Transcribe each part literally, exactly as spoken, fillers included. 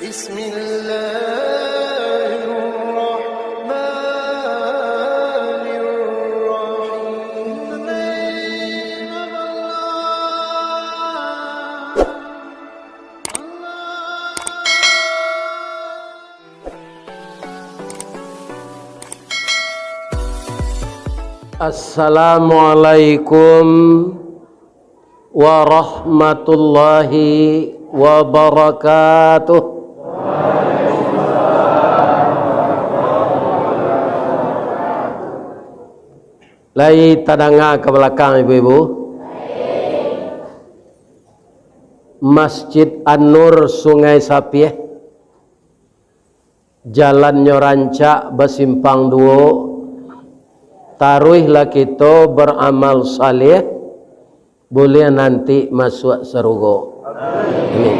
Bismillahirrahmanirrahim. Assalamualaikum warahmatullahi wabarakatuh. Lai tadanga ka balakang, ibu-ibu? Masjid An-Nur Sungai Sapieh. Jalannyo rancak, basimpang duo, taruihlah kito baramal saleh, buliah nanti masuak sarugo. Amin.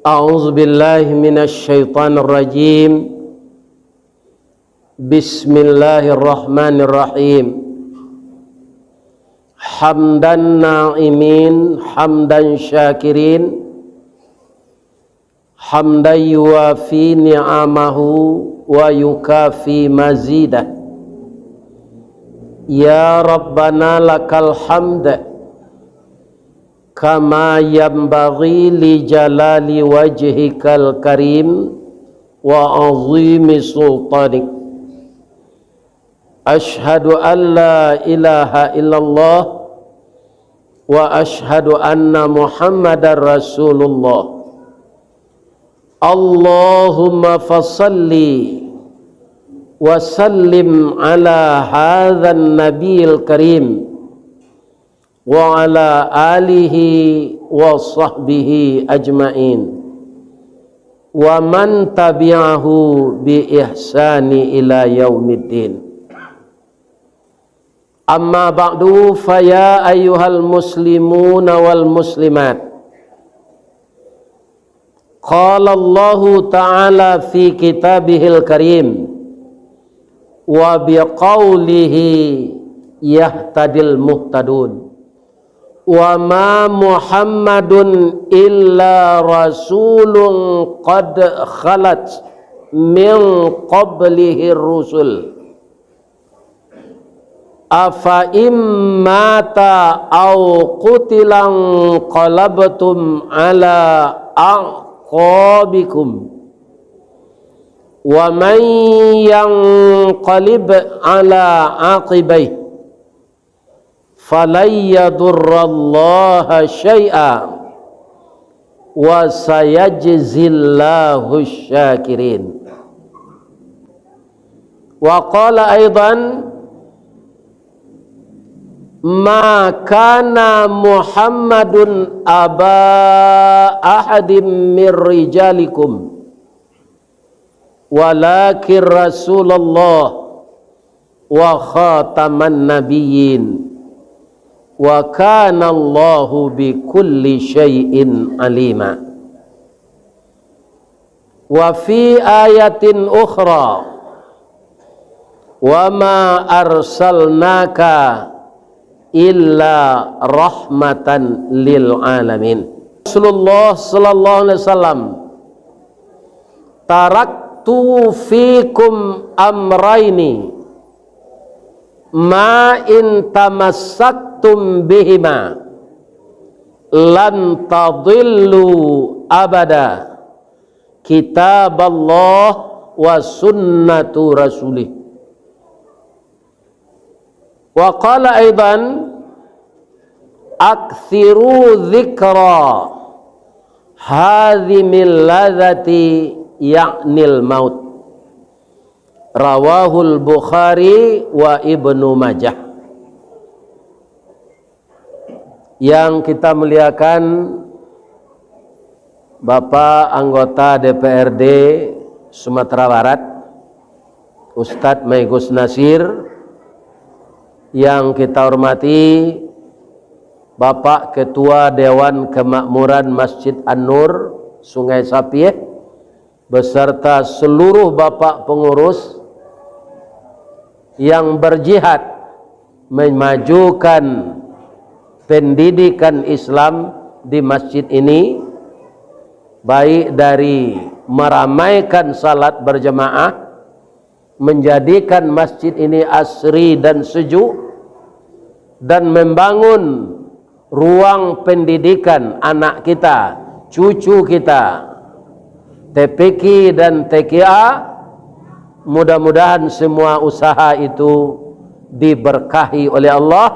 A'udzubillahi minasyaitonirrajim. Bismillahirrahmanirrahim. Hamdan na'imin, hamdan syakirin, hamdan yuwafi ni'amahu wa yukafi mazidah. Ya Rabbana lakal hamd, kama yanbaghi li jalali wajhikal karim wa azimi sultanik. Asyhadu an la ilaha illallah wa asyhadu anna Muhammadar Rasulullah. Allahumma fasalli wa sallim ala hadzan nabiyil karim wa ala alihi wa sahbihi ajmain, wa man tabi'ahu bi ihsani ila yaumiddin. Amma ba'du, fa ya ayyuhal muslimuna wal muslimat. Qala Allahu ta'ala fi kitabihil karim, wa biqaulihi yahtadil muhtadun. Wa ma Muhammadun illa rasulun qad khalat min qablihir rusul. Afa in mata au qutila inqalabtum ala a'qabikum. Wa man yanqalib ala aqibaih falan yadurrallaha syai'a wa sayajzillahu syakirin. Wa qala aidan, ma kana Muhammadun aba ahadim min rijalikum, walakin Rasulullah wa khataman nabiyyin, wa kana Allahu bi kulli syai'in alima. Wa fi ayatin ukhra, wa ma arsalnaka illa rahmatan lil alamin. Rasulullah sallallahu alaihi wasallam, taraktu fikum amraini, ma in tamassaktum bihima lan tadillu abada, kitaballah wa sunnatu rasulih. Wa qala aidan, aktsiru dzikra hadzimil ladzati, ya'nil maut. Rawahul Bukhari wa Ibnu Majah. Yang kita muliakan, Bapak anggota D P R D Sumatera Barat, Ustadz Maigus Nasir, yang kita hormati Bapak Ketua Dewan Kemakmuran Masjid An-Nur Sungai Sapieh, beserta seluruh bapak pengurus yang berjihad memajukan pendidikan Islam di masjid ini, baik dari meramaikan salat berjamaah, menjadikan masjid ini asri dan sejuk, dan membangun ruang pendidikan anak kita, cucu kita, T P Q dan T K A, mudah-mudahan semua usaha itu diberkahi oleh Allah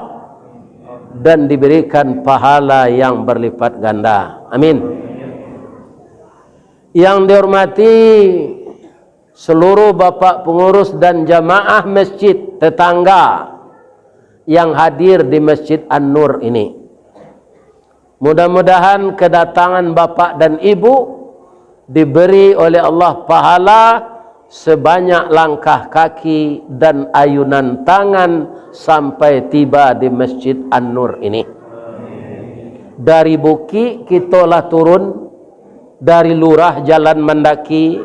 dan diberikan pahala yang berlipat ganda. Amin. Yang dihormati seluruh bapak pengurus dan jamaah masjid tetangga yang hadir di Masjid An-Nur ini. Mudah-mudahan kedatangan bapak dan ibu diberi oleh Allah pahala sebanyak langkah kaki dan ayunan tangan sampai tiba di Masjid An-Nur ini. Dari bukik kito lah turun, dari lurah jalan mandaki,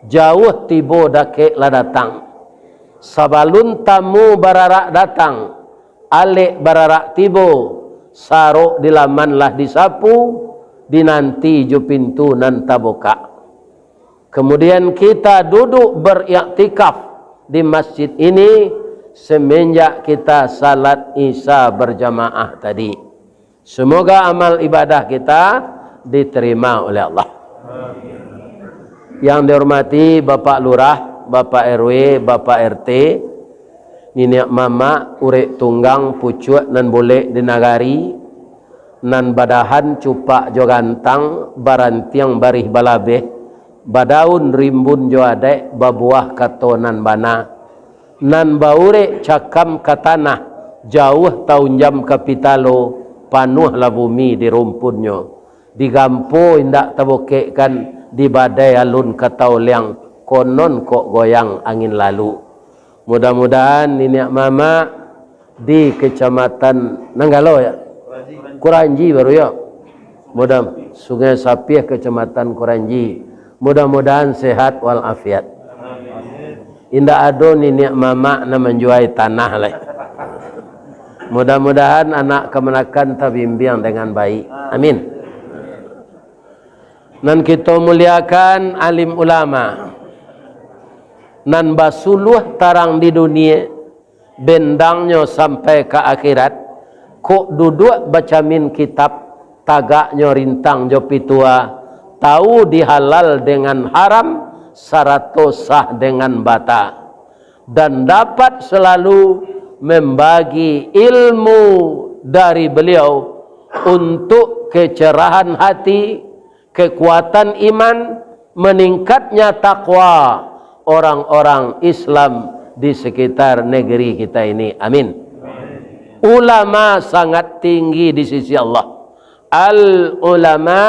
jauah tibo dakek lah datang. Sabalun tamu bararak datang, alek bararak tibo, sarok di laman lah disapu, dinanti jo pintu nan tabukak. Kemudian kita duduk beriktikaf di masjid ini semenjak kita salat Isya berjamaah tadi. Semoga amal ibadah kita diterima oleh Allah. Yang dihormati Bapak Lurah, Bapak R W, Bapak R T, niniak mamak, urek tunggang, pucuak nan bolek di nagari, nan badahan cupak jo gantang, barantiang barih balabeh, badaun rimbun jo adaik, babuah kato nan bana, nan baurek cakam ka tanah, jauah taunjam ka pitalo, panuahlah bumi di rumpunnyo. Digampo indak tabokekkan, dibadai alun ka taoliang, konon kok goyang angin lalu. Mudah-mudahan niniak mamak di Kecamatan Nanggalo, ya? Kuranji baru, ya? Mudah, Sungai Sapiah, Kecamatan Kuranji. Mudah-mudahan sehat walafiat. Indak ado niniak mamak nan manjuai tanah lai. Mudah-mudahan anak kamanakan tabimbiang dengan baik. Amin. Nan kito muliakan alim ulama, nan basuluah tarang di dunia, bendangnyo sampai ka akhirat, kok duduak bacamin kitab, tagaknyo rintang jo pitua, tahu dihalal dengan haram, sarato sah dengan bata, dan dapat selalu membagi ilmu dari beliau untuk kecerahan hati, kekuatan iman, meningkatnya takwa orang-orang Islam di sekitar negeri kita ini. Amin. Ulama sangat tinggi di sisi Allah. Al ulama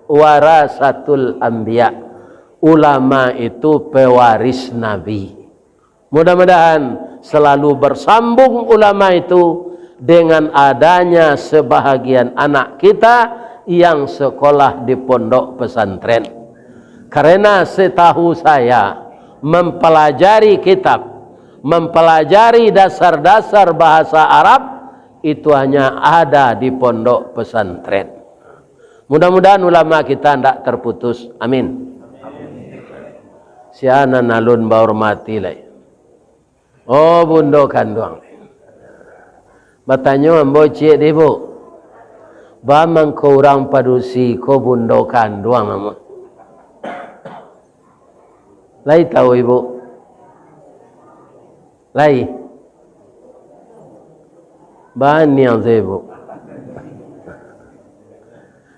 warasatul anbiya. Ulama itu pewaris nabi. Mudah-mudahan selalu bersambung ulama itu dengan adanya sebahagian anak kita yang sekolah di pondok pesantren. Karena setahu saya, mempelajari kitab, mempelajari dasar-dasar bahasa Arab, itu hanya ada di pondok pesantren. Mudah-mudahan ulama kita ndak terputus. Amin. Sia nan alun bahormati lai. Oh, bundo kanduang. Batanyo ambo ciek deh, Bu. Ba mangko urang padusi ko bundo kanduang namo. Lai tahu, Ibu? Lai? Baniang sajo, Bu.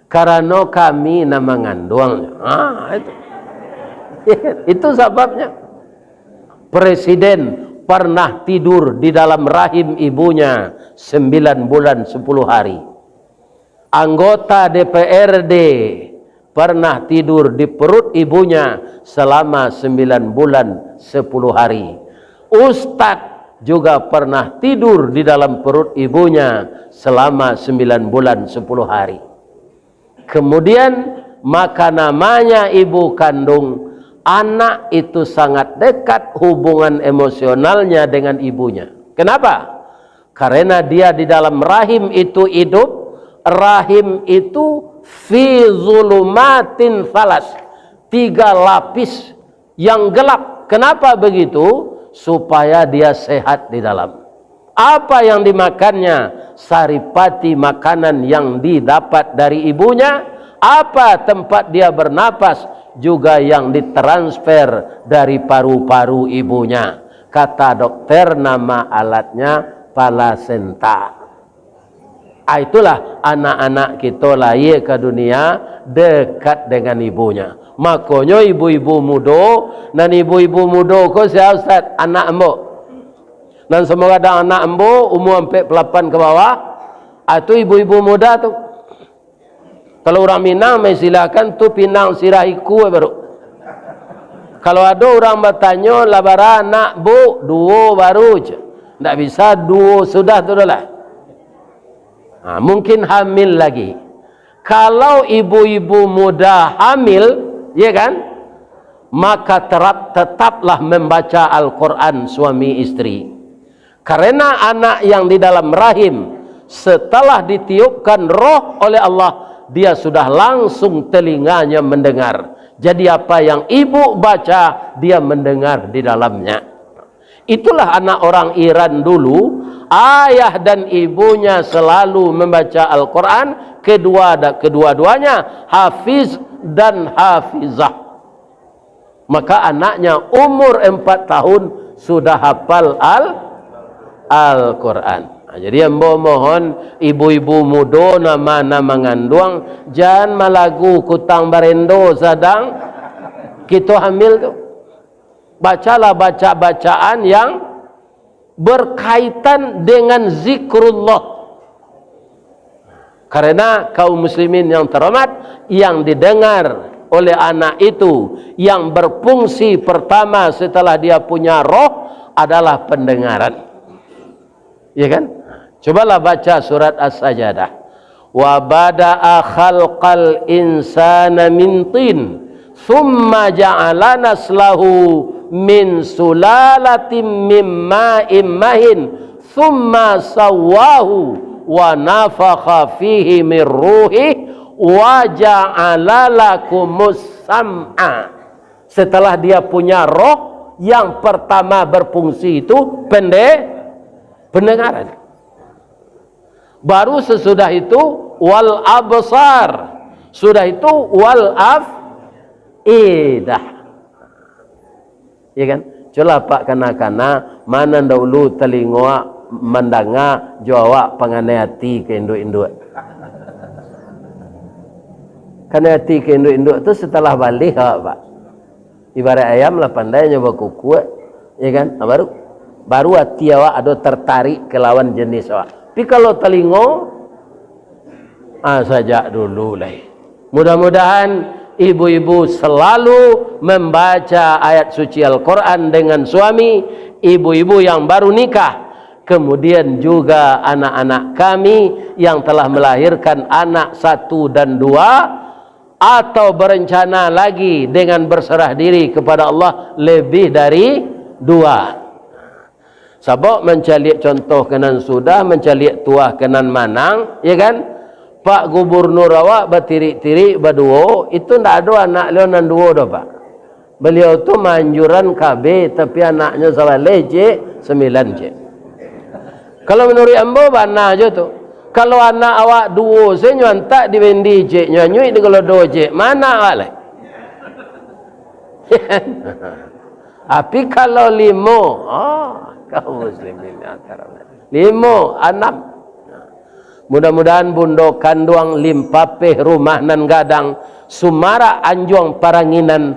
Karano kami nan manganduang. Ah, itu. Itu sababnya. Presiden pernah tidur di dalam rahim ibunya sembilan bulan sepuluh hari. Anggota D P R D pernah tidur di perut ibunya selama sembilan bulan sepuluh hari. Ustadz juga pernah tidur di dalam perut ibunya selama sembilan bulan sepuluh hari. Kemudian, maka namanya ibu kandung, anak itu sangat dekat hubungan emosionalnya dengan ibunya. Kenapa? Karena dia di dalam rahim itu hidup, rahim itu Fi zulumatin thalas, tiga lapis yang gelap. Kenapa begitu? Supaya dia sehat di dalam. Apa yang dimakannya? Saripati makanan yang didapat dari ibunya. Apa tempat dia bernapas? Juga yang ditransfer dari paru-paru ibunya. Kata dokter, nama alatnya plasenta. Ah, itulah anak-anak kito lahia ka dunia dekat dengan ibunya. Makonyo ibu-ibu mudo, nan ibu-ibu mudo ko sia, Ustaz? Anak ambo. Nan samo gadang anak ambo, umua ampek puluah lapan ka bawah, ah, tu ibu-ibu muda tu. Kalau urang Minang, maistilahan tu pinang sirah ikua baru. Kalau ado urang batanyo, "Lah bara anak, Bu?" "Duo baru," cek. Ndak bisa duo sudah tu doh lah. Ha, mungkin hamil lagi. Kalau ibu-ibu muda hamil, ya kan, maka terap-, tetaplah membaca Al-Quran suami istri. Karena anak yang di dalam rahim, setelah ditiupkan roh oleh Allah, dia sudah langsung telinganya mendengar. Jadi, apa yang ibu baca, dia mendengar di dalamnya. Itulah anak orang Iran dulu, ayah dan ibunya selalu membaca Al-Quran, kedua da-, kedua-duanya hafiz dan hafizah. Maka anaknya umur empat tahun sudah hafal Al-, Al-Quran. Nah, jadi ambo mohon ibu-ibu mudo nan ma-, nan manganduang, jan malagu kutang barendo sadang kito hamil tu. Bacalah baca-bacaan yang berkaitan dengan zikrullah. Karena kaum muslimin yang terhormat, yang didengar oleh anak itu, yang berfungsi pertama setelah dia punya roh adalah pendengaran. Ya kan? Cobalah baca surat As-Sajadah. "Wa bada'a khalqal insana min tin, tsumma ja'ala naslahu min sulalatin min ma'in mahin, tsumma sawwahu wa nafakha fihi min ruhih, wa ja'ala lakumus sam'a." Setelah dia punya roh, yang pertama berfungsi itu pende-, pendengaran. Baru sesudah itu, wal absar. Sudah itu, wal af-, idah. Ya kan? Cubolah, Pak, kana-kana, ma nan daulu talingo awak mandanga, jo awak panganai ati ka induak-induak. Kanai ati ka induak-induak tu setelah baleh awak, Pak. Ibarat ayam lah pandai nyo bakukuak, ya kan? Nah, baru, baru ati awak ado tertarik ka lawan jenis awak. Tapi kalau talingo, ah, sajak dulu lai. Mudah-mudahan ibu-ibu selalu membaca ayat suci Al-Quran dengan suami, ibu-ibu yang baru nikah, kemudian juga anak-anak kami yang telah melahirkan anak satu dan dua, atau berencana lagi dengan berserah diri kepada Allah lebih dari dua. Sabab mancaliak contoh ka nan sudah, mancaliak tuah ka nan manang, ya kan? Pak Gubernur awak batirik-tirik baduo, itu ndak ado anak liau nan duo doh, Pak. Baliau tu maanjuran kabeh, tapi anaknyo sabaleh, cek, sambilan, cek. Kalau manuruik ambo, bana jo tu. Kalau anak awak duo se nyo antak di bendi, cek, nyo anyuik di galodo, cek, ma anak awak lai? Tapi kalau limo, oh, kaum muslimin yang terhormat. Limo, anam. Mudah-mudahan bundo kanduang Limpapeh, rumah nan gadang, sumarak anjuang paranginan,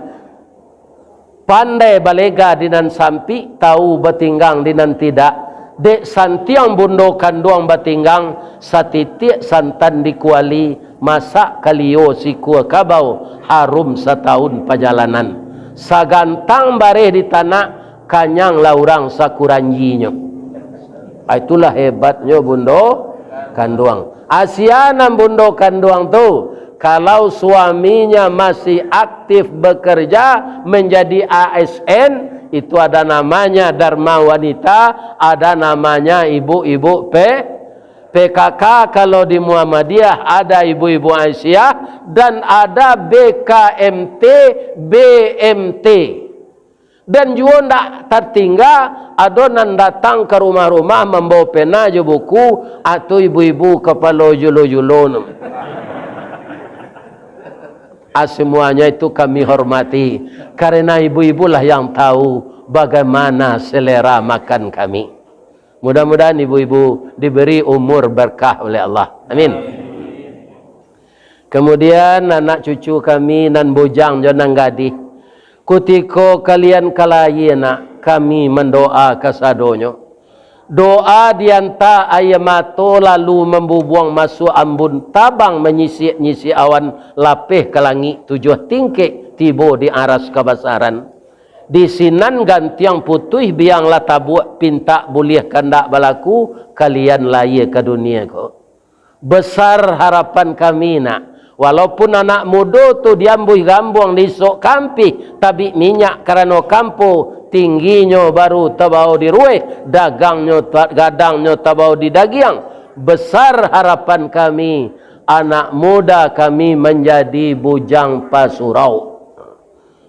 pandai balega di nan sampik, tahu batinggang di nan tidak. Dek santiang bundo kanduang batinggang, satitiak santan di kuali, masak kalio sikua kabau, harum satahun pajalanan. Sagantang bareh di tanak, kanyanglah urang sakuranjinyo. Ah, itulah hebatnyo bundo kanduang. Asia nan bundo kanduang tu, kalau suaminya masih aktif bekerja menjadi A S N, itu ada namanya Dharma Wanita, ada namanya ibu-ibu P-, P K K kalau di Muhammadiyah, ada ibu-ibu Aisyah, dan ada B K M T, B M T. Dan juo ndak tatingga, ado nan datang ka rumah-rumah mambawa pena jo buku, atau ibu-ibu kapalo julo-julo no. Ah, semuanya itu kami hormati, karena ibu-ibulah yang tahu bagaimana selera makan kami. Mudah-mudahan ibu-ibu diberi umur berkah oleh Allah. Amin. Kemudian, anak cucu kami nan bujang jo nan gadih, kutiko kalian ka lahia nak, kami mandoa kasadonyo. Doa dianta aia mato lalu mambubuang masuak ambun, tabang manyisiak-nyisiak awan, lapeh ka langik tujuah tingkek, tibo di aras kabasaran. Di sinan gantiang putuih biang lah tabuak, pintak buliah kandak balaku, kalian lahia ka dunia ko. Besar harapan kami nak, walaupun anak mudo tu diambuih gambuang di isok kampih, tabik minyak karano kampo, tingginyo baru tabao di rueh, dagangnyo ta-, gadangnyo tabao di dagiang. Besar harapan kami, anak muda kami manjadi bujang pasurau.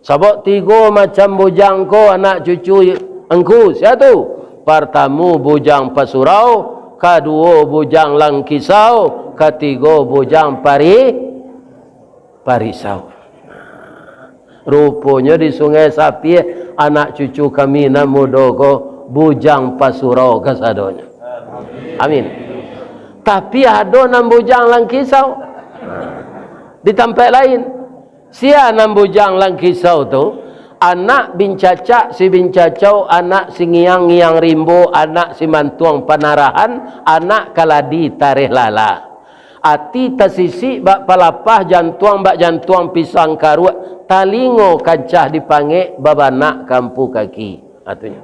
Sabab tigo macam bujang ko anak cucu angku, sia tu? Partamo bujang pasurau, kaduo bujang langkisau, katigo bujang pari-, parisau. Ruponyo di Sungai Sapie, anak cucu kami nan mudo ko bujang pasurau kasadonyo. Amin. Tapi ado nan bujang langkisau di tampek lain. Sia nan bujang langkisau tu, anak bincacak si bincacau, anak si ngiang-ngiang rimbo, anak si mantuang panarahan, anak kaladi tareh lala. Ati tasisik bak palapah, jantuang bak jantuang pisang karuak, talingo kancah dipangek, babanak kampu kaki. Atunyo.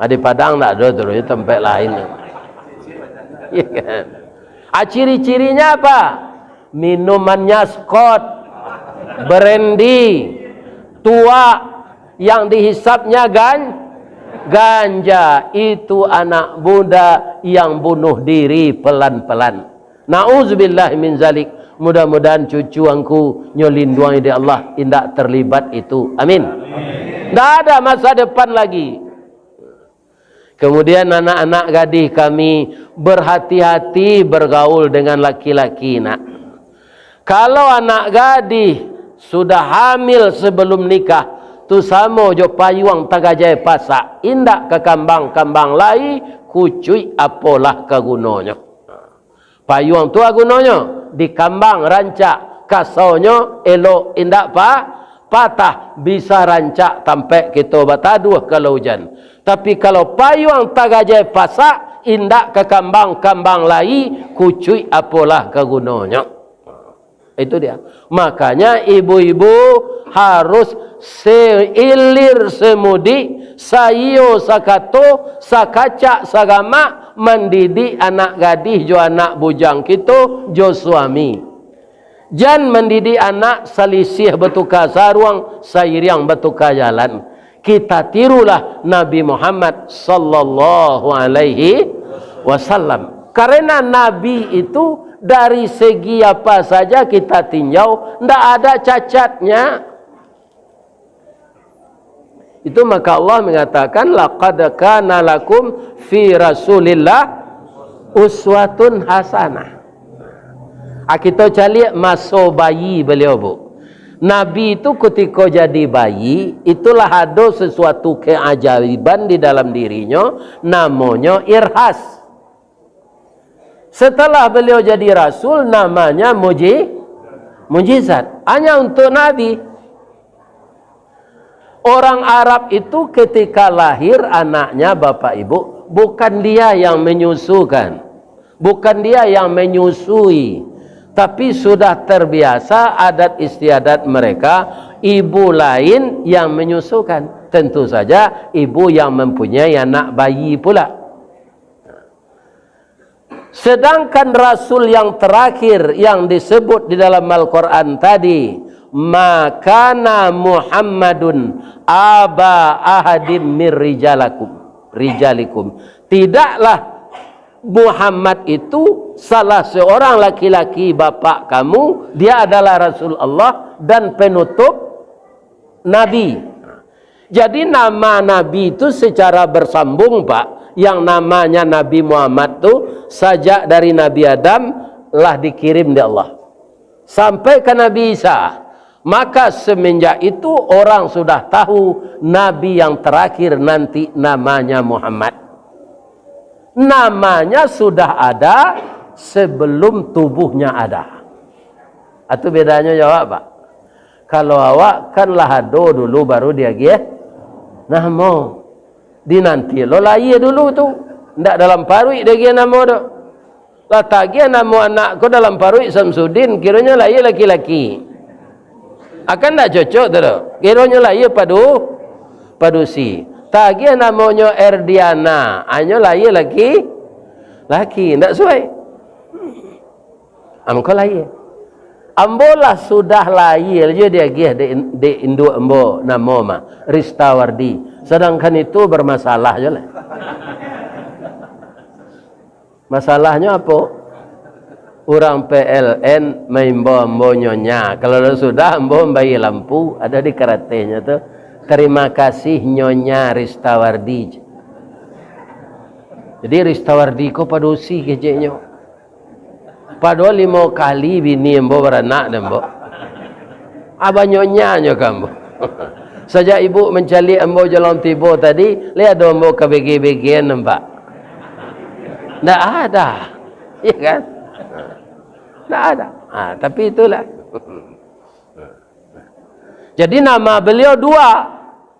Ah, di Padang ndak ado tu, di tampek lain. Iya kan? Ah, ciri-cirinya apa? Minumannya Scott, brandy, tuak, yang dihisapnya gan-, ganja. Itu anak muda yang bunuh diri pelan-pelan. Na'udzubillah min zalik. Mudah-mudahan cucu angku nyo linduangi dek Allah, indak terlibat itu. Amin. Ndak ada masa depan lagi. Kemudian anak-anak gadih kami, berhati-hati bergaul dengan laki-laki nak. Kalau anak gadih sudah hamil sebelum nikah, tu samo jo payuang tagajai pasak, indak ka kambang-kambang lai, kucuik apolah ka gunonyo. Payuang tu a gunonyo, dikambang rancak, kasaunyo elok, indak pa-, patah, bisa rancak tampek kito bataduah kalau ujan. Tapi kalau payuang tagajai pasak, indak ka kambang-kambang lai, kucuik apolah ka gunonyo. Itu dia. Makanya ibu-ibu harus seilir semudik, saiyo sakato, sakacak sagamak, mandidik anak gadih jo anak bujang kito, jo suami. Jan mandidik anak salisih batuka saruang, sairiang batuka jalan. Kita tirulah Nabi Muhammad sallallahu alaihi wasallam. Karena Nabi itu dari segi apa saja kita tinjau, ndak ada cacatnya. Itu maka Allah mengatakan, "Laqad kana lakum fi Rasulillah uswatun hasanah." Ah, kito caliak maso bayi baliau, Bu. Nabi tu kutiko jadi bayi, itulah ado sesuatu keajaiban di dalam dirinyo, namonyo irhas. Setelah beliau jadi rasul, namanya muji-, mujizat. Hanya untuk Nabi. Orang Arab itu ketika lahir anaknya, Bapak Ibu, bukan dia yang menyusukan, bukan dia yang menyusui, tapi sudah terbiasa adat istiadat mereka, ibu lain yang menyusukan. Tentu saja, ibu yang mempunyai anak bayi pula. Sedangkan rasul yang terakhir yang disebut di dalam Al-Quran tadi, "Ma kana Muhammadun aba ahadim mir rijalakum, rijalikum." Tidaklah Muhammad itu salah seorang laki-laki bapak kamu, dia adalah Rasul Allah dan penutup Nabi. Jadi nama Nabi itu secara bersambung, Pak. Yang namanya Nabi Muhammad tu sajak dari Nabi Adam lah dikirim di Allah sampai ka Nabi Isa. Maka semenjak itu orang sudah tahu Nabi yang terakhir nanti namanya Muhammad. Namanya sudah ada sebelum tubuhnya ada. Itu bedanyo jo awak, Pak. Kalau awak kan lah ado dulu baru diagiah namo. Dinanti lo lahia dulu tu. Ndak dalam paruik diagiah namo tu. Lah tagiah namo anak ko dalam paruik Samsudin, kironyo lahia laki-laki. Akan ndak cocok tu doh. Kironyo lahia padu, padusi. Tagiah namonyo Erdiana, anyo lahia laki, laki, ndak suai. Amko lahia. Ambo lah sudah lahia jo diagiah dek, dek induak ambo namo mah, Ristawardi. Sadangkan itu bermasalah jo lah. Masalahnyo apo? Urang P L N maimbau ambo Nyonya. Kalau lah sudah, ambo mambayia lampu, ado di karatehnyo tu, "Terima kasih Nyonya Ristawardi." Jadi Ristawardi ko padusi keceknyo. Padahal limo kali bini ambo baranak dek ambo. Abah Nyonya nyo ka ambo. Sajak ibu mancaliak ambo jalan tibo tadi, lai ado ambo ka bege-begean nampak? Ndak ada. Iya kan? Ndak ada. Ha, tapi itulah. Jadi nama beliau dua,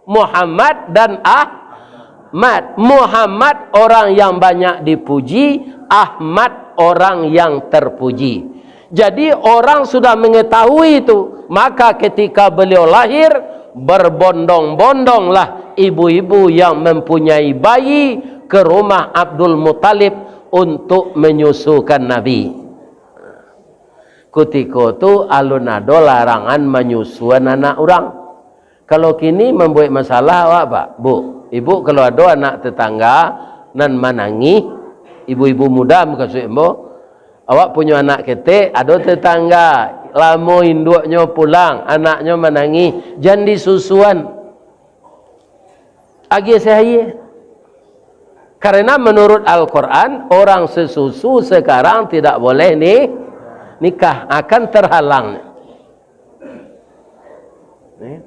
Muhammad dan Ahmad. Muhammad orang yang banyak dipuji, Ahmad orang yang terpuji. Jadi orang sudah mengetahui itu, maka ketika beliau lahir, berbondong-bondonglah ibu-ibu yang mempunyai bayi ke rumah Abdul Muttalib untuk menyusukan Nabi. Kutiko tu alun ado larangan manyusuan anak urang. Kalau kini mambuek masalah awak, Pak, Bu, Ibu, kalau ado anak tetangga nan manangih, ibu-ibu muda mukasuik ambo, awak punyo anak ketek, ado tetangga, lamo induaknyo pulang, anaknyo manangih, jan disusuan. Agiah sahayie. Karena menurut Al-Quran, orang sesusu sekarang tidak boleh ni, nikah, akan terhalang. Ni.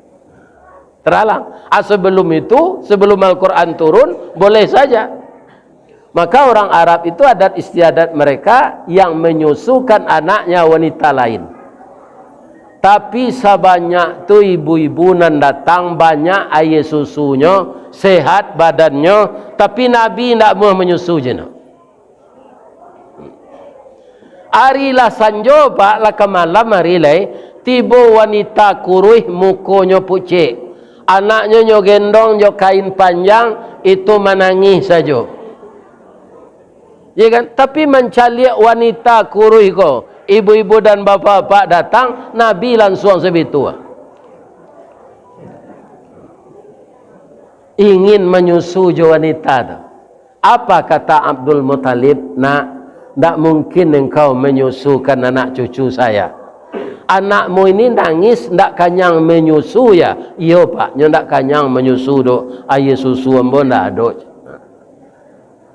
Terhalang. Ah, sebelum itu, sebelum Al-Quran turun, boleh saja. Maka orang Arab itu adat istiadat mereka yang menyusukan anaknya wanita lain. Tapi sabanyak tu ibu-ibu nan datang, banyak aia susunyo, sehat badannyo, tapi Nabi indak amuah manyusu je no. Ari lah sanjo, Pak, lah ka malam ari lai, tibo wanita kuruih, mukonyo pucek. Anaknyo nyo gendong jo kain panjang, itu manangih sajo. Ya kan? Tapi mancaliak wanita kuruih ko, ibu-ibu dan bapak-bapak datang, Nabi lansuang sabitu. Ingin manyusu jo wanita tu. Apa kata Abdul Muttalib? "Nak, ndak mungkin engkau menyusukan anak cucu saya. Anakmu ini nangis, ndak kanyang menyusu ya?" "Iyo, Pak, nyo ndak kanyang menyusu, dok. Aia susu ambo ndak ado."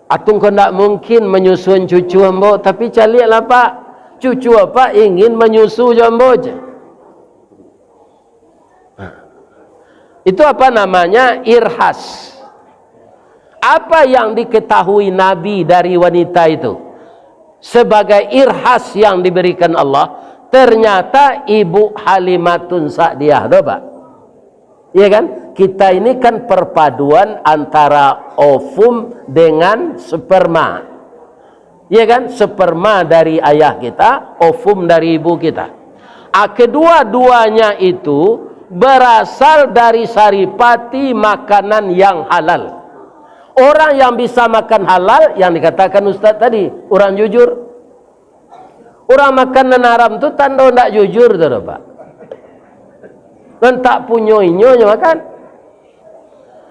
"Atun ko ndak mungkin manyusuan cucu ambo, tapi caliaklah, Pak. Cucu Apak ingin manyusu jo ambo je." Itu apa namanya? Irhas. Apa yang diketahui Nabi dari wanita itu? Sebagai irhas yang diberikan Allah, ternyata Ibu Halimatun Sa'diyah tu, Pak. Iya kan? Kita ini kan perpaduan antara ovum dengan sperma. Iya kan? Sperma dari ayah kita, ovum dari ibu kita. Ah, kedua-duanya itu berasal dari saripati makanan yang halal. Orang yang bisa makan halal, yang dikatakan Ustaz tadi, orang jujur. Urang makan nan haram tu tando ndak jujur tu, Pak. Nan tak punyo inyo nyo makan.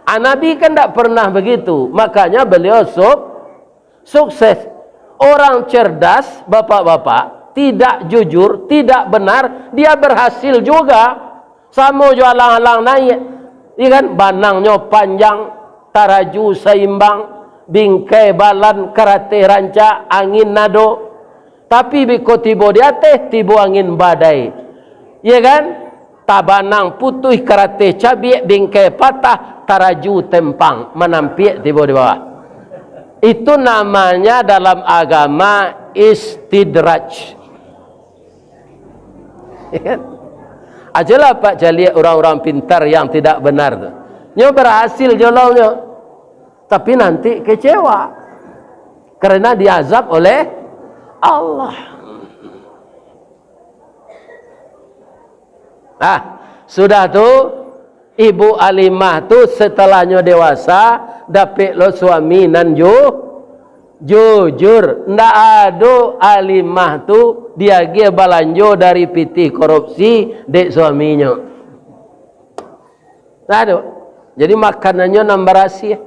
Ah, Nabi kan ndak pernah begitu. Makanya beliau sub-, Sukses. Orang cerdas, bapak-bapak, tidak jujur, tidak benar, dia berhasil juga. Samo jo alang-alang naiak. Iya kan? Banangnyo panjang, taraju saimbang, bingkai balan, karateh rancak, angin ado. Tapi biko tibo di ateh, tibo angin badai. Iya kan? Tabanang putuih, karateh cabiak, bingkai patah, taraju tempang, manampiak tibo di bawah. Itu namanya dalam agama istidraj. Ajalah Pak caliak orang-orang pintar yang tidak benar tu. Nyo berhasil jolongnyo. Tapi nanti kecewa. Karena diazab oleh Allah. Nah, sudah tu, Ibu Alimah tu satalahnyo dewasa, dapek lo suami nan ju-, jujur. Ndak ado Alimah tu diagiah balanjo dari pitih korupsi dek suaminyo. Ndak ado. Jadi makanannyo nan barasiah.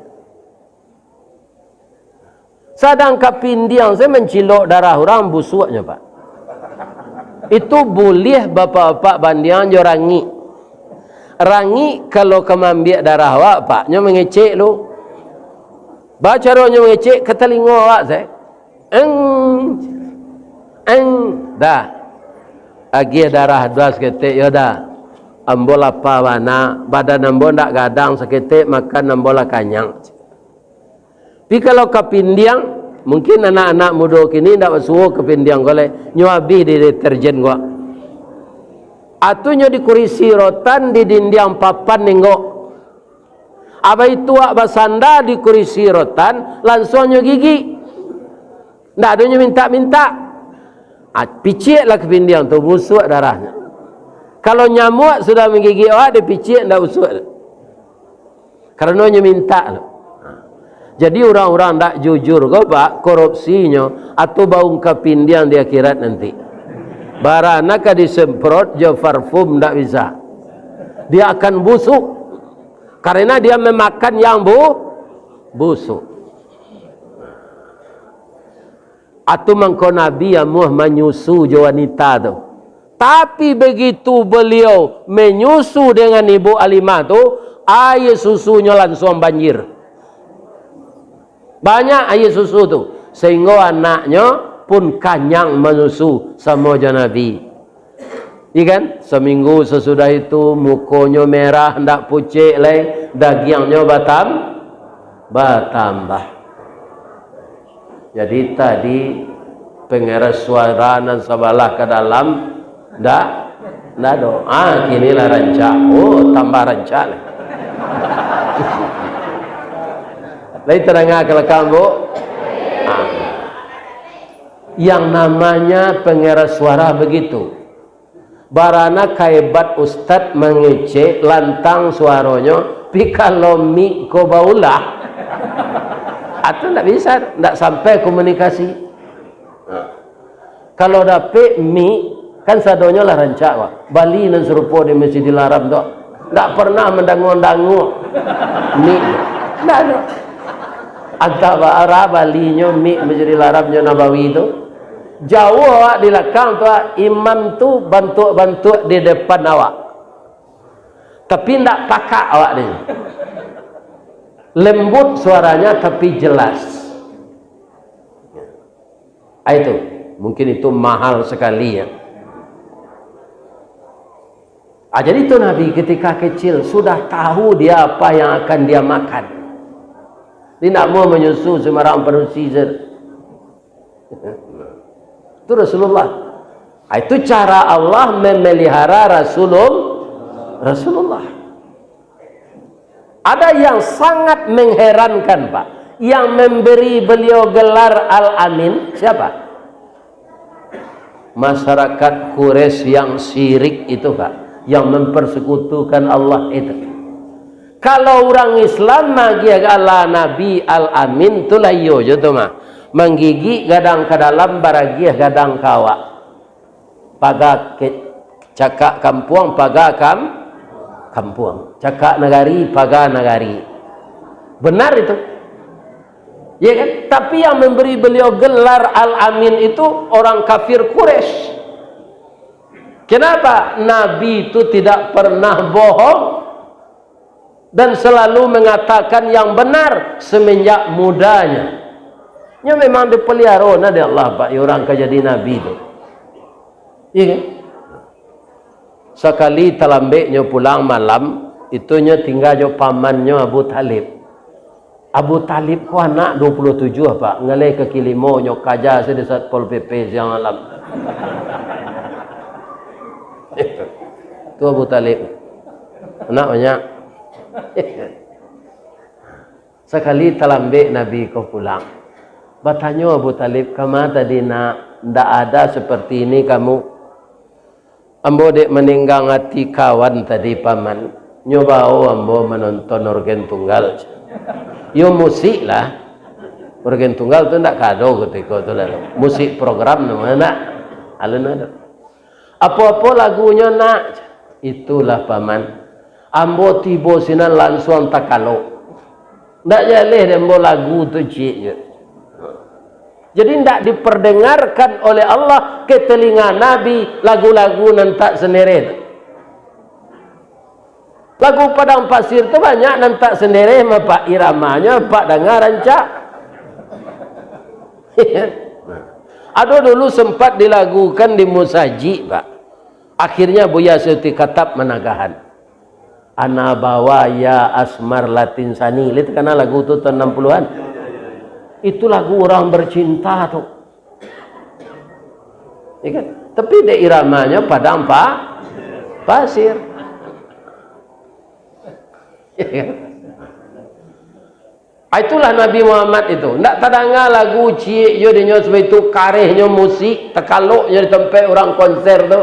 Sadang kapindiang sajo mancilok darah urang, busuaknyo, Pak. Itu buliah bapak-bapak bandiang jo rangik. Rangik kalau ka maambiak darah awak, Pak, nyo mangecek lu. Baa caronyo mangecek? Ka talingo awak sajo. Eng, eng, dah. Agiah darah dua saketek, yo dah. Ambo lapa bana, badan ambo ndak gadang saketek, makan ambo lah kanyang. Tapi kalau kapindiang, mungkin anak-anak mudo kini ndak basuo kapindiang ko lai, nyo abih di deterjen ko. Atu nyo di kurisi rotan, di dindiang papan ninggok. Abah itu awak basanda di kurisi rotan, lansuang nyo gigik. Ndak ado nyo mintak-mintak. Ah, piciaklah kapindiang tu, busuak darahnyo. Kalau nyamuak sudah manggigik awak, dipiciak ndak busuak. Karano nyo mintak tu. Jadi urang-urang ndak jujur ko, Pak, korupsinyo, atau baung kapindiang di akhirat nanti. Bara nan ka disemprot jo parfum ndak bisa. Dia akan busuk. Karena dia memakan yang bu-, busuk. Atu mangko Nabi amuah manyusu jo wanita tu. Tapi begitu beliau menyusu dengan Ibu Alimah tu, aia susunyo lansuang banjir. Banyak aia susu tu, sehingga anaknyo pun kanyang manyusu samo jo Nabi. Iya kan? Saminggu sasudah itu, mukonyo merah, ndak pucek lai, dagiangnyo batam-, batambah. Jadi tadi pengeras suara nan sabalah ka dalam, ndak, ndak ado. Ah, kini lah rancak. Oh, tambah rancak lai. Lai tadanga ka lakang, Bu? Ah. Yang namanya pengeras suara begitu. Bara nan ka hebat ustad mangecek lantang suaronyo, pi kalau mik ko baulah, atu ndak bisa, ndak sampai komunikasi. Nah, kalau dapek mik, kan sadonyo lah rancak, Pak. Bali nan sarupo di Masjidil Haram tu. Ndak pernah mandangua-dangua mik. Ndak ado. Antah bara balinyo mik Masjidil Haram jo Nabawi tu. Jauah awak di lakang tu, ah, imam tu bantuak-bantuak di depan awak. Tapi ndak pakak awak ni. Lembut suaranya tapi jelas. Ah, itu, mungkin itu mahal sekali ya. Ah, jadi itu Nabi ketika kecil sudah tahu dia apa yang akan dia makan. Dia ndak mau menyusu sembarang padusi se-, itu Rasulullah. Ah, itu cara Allah memelihara Rasulul-, Rasulullah. Ada yang sangat mengherankan, Pak, yang memberi beliau gelar Al-Amin, siapa? Masyarakat Quraisy yang syirik itu, Pak, yang mempersekutukan Allah itu. Kalau urang Islam magiah gala Nabi Al-Amin, tu lah iyo jo tu mah. Manggigik gadang ka dalam, baragiah gadang ka awak. Paga ke-, cakak kampuang, paga kam-, kampuang. Cakak nagari, paga nagari. Benar itu. Ya kan? Tapi yang memberi beliau gelar Al-Amin itu orang kafir Quraisy. Kenapa? Nabi itu tidak pernah bohong dan selalu mengatakan yang benar semenjak mudanya. Nyo memang dipelihara nah dek Allah, Pak, orang ka jadi nabi tu. Iya kan? Sakali talambeknyo pulang malam, itu nyo tingga jo pamannyo Abu Thalib. Abu Thalib ko anak dua puluh tujuh, Pak. Ngaleh kaki limo nyo kaja se di Satpol P P siang malam. Tu Abu Thalib. Anak banyak. Sakali talambek Nabi ko pulang. Batanyo Abu Thalib, "Kama tadi, Nak? Ndak ada seperti ini kamu." "Ambo dek manenggang ati kawan tadi, Paman. Nyo bao ambo manonton orgen tunggal." Yo musik lah. Orgen tunggal tu ndak ka ado kutiko tu lah. Musik program namonyo ndak. Alun ado. "Apo-apo lagunyo, Nak?" "Itulah, Paman. Ambo tibo sinan lansuang takalok. Ndak jaleh dek ambo lagu tu, ciek je." Jadi, ndak diperdengarkan oleh Allah ke telinga Nabi lagu-lagu nan tak sendereh tu. Lagu Padang Pasir tu banyak nan tak sendereh, mah, Pak, iramanyo, Pak, danga rancak. Ado dulu sempat dilagukan di musajik, Pak. Akhirnya Buya Siti Katap managahan. Ana bawa ya Asmar Latin Sani. Lihat kana lagu tu tahun enam puluhan. Itu lagu orang bercinta tu. Ya kan? Tapi dek iramanya Padang pa, Pasir. Ya kan? Ah, itulah Nabi Muhammad itu. Ndak tadanga lagu ciek jo dinyo, sabab itu karehnyo musik, takaloknyo di tampek urang konser tu.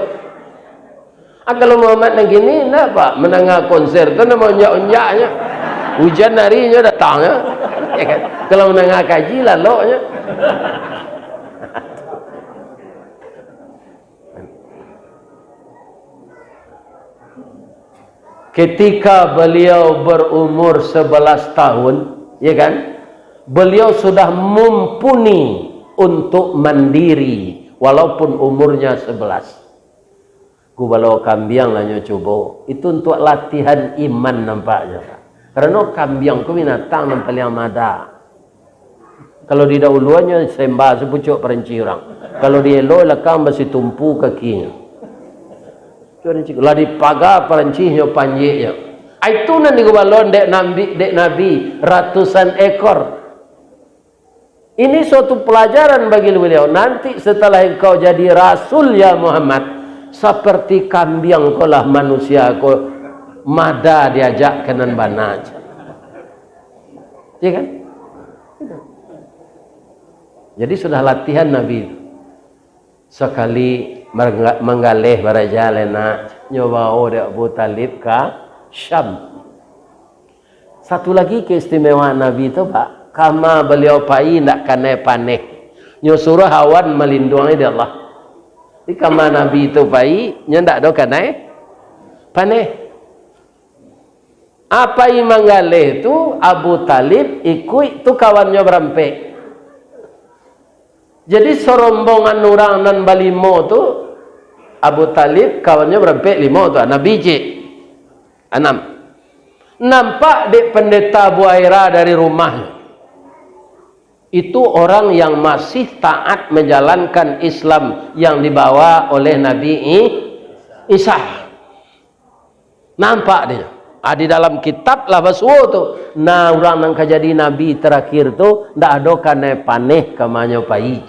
Ah, kalau Muhammad nan kini, ndak, Pak, mandanga konser tu, ndak maunjak-unjaknyo. Ujan hari nyo datangnyo. Ya kan? Kalau mandanga kaji, laloknyo. Ketika beliau berumur sebelas tahun, ya kan, beliau sudah mumpuni untuk mandiri, walaupun umurnya sebelas. Gubalo kambiang lah nyo cubo. Itu untuak latihan iman nampaknyo. Karano kambiang ko binatang nan paliang mada. Kalau di dauluannyo semba sapucuak paranci urang. Kalau di elo lakang basitumpu kakinyo. Lah dipaga parancinyo panjeknyo. Ai tu nan digubalo dek Nabi, dek Nabi ratusan ekor. Ini suatu pelajaran bagi beliau. Nanti setelah engkau jadi rasul, ya Muhammad, seperti kambiang ko lah manusia ko mada diajak ka nan bana. Ya kan? Jadi sudah latihan Nabi. Sakali mangga-, manggaleh baraja lai nak, nyo bao dek Abu Talib ka Syam. Satu lagi keistimewaan Nabi tu, Pak, kama baliau pai indak kanai paneh. Nyo suruah awan malinduangi dek Allah. Di kama Nabi tu pai, nyo indak ado kanai paneh. Apai manggaleh tu, Abu Talib ikuik tu kawannyo barampek. Jadi, sarombongan urang nan balimo tu, Abu Talib, kawannyo barampek limo tu, Nabi cik. Anam. Nampak dek Pendeta Buaira dari rumah. Itu orang yang masih taat menjalankan Islam yang dibawa oleh Nabi I-, Isa. Nampak dinyo. Ah, di dalam kitab lah basuo tu. Nah, urang nan ka jadi nabi terakhir tu, ndak ado kanai paneh kamanyo pai.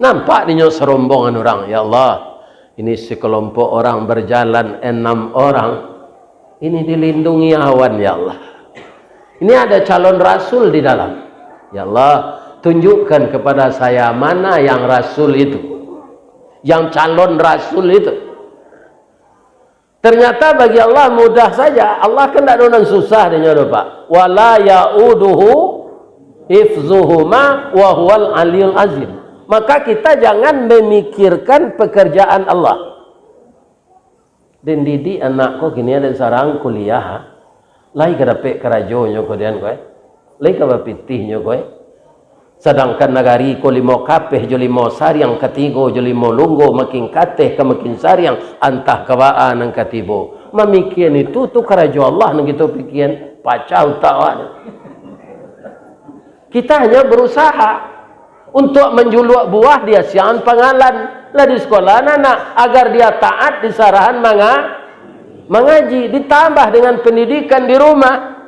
Nampak dinyo sarombongan urang, "Ya Allah, ini sekelompok orang berjalan enam orang. Ini dilindungi awan, ya Allah. Ini ada calon rasul di dalam. Ya Allah, tunjukkan kepada saya mana yang rasul itu, yang calon rasul itu." Ternyata bagi Allah mudah saja. Allah kan ndak ado nan susah dinyo doh, Pak. "Wala yauduhu hifzuhuma wa huwal aliyul azim." Maka kita jangan memikirkan pekerjaan Allah. Den didik anak ko kini den sarang kuliah. Lai ka dapek karajonyo ko dian ko, eh? Lai ka bapitihnyo ko, eh? Sadangkan nagari ko limau kapeh jo limau sariang, katigo jo limau lunggo, makin kateh ka makin sariang, antah ka baa nan ka tibo. Mamikian itu tu karajo Allah nan kito pikian, pacah utak awak tu. Kita hanya berusaha untuk manjuluak buah di asiangan pangalan. Lah di sekolah anak, agar dia taat di sarahan manga-, mangaji, ditambah dengan pendidikan di rumah.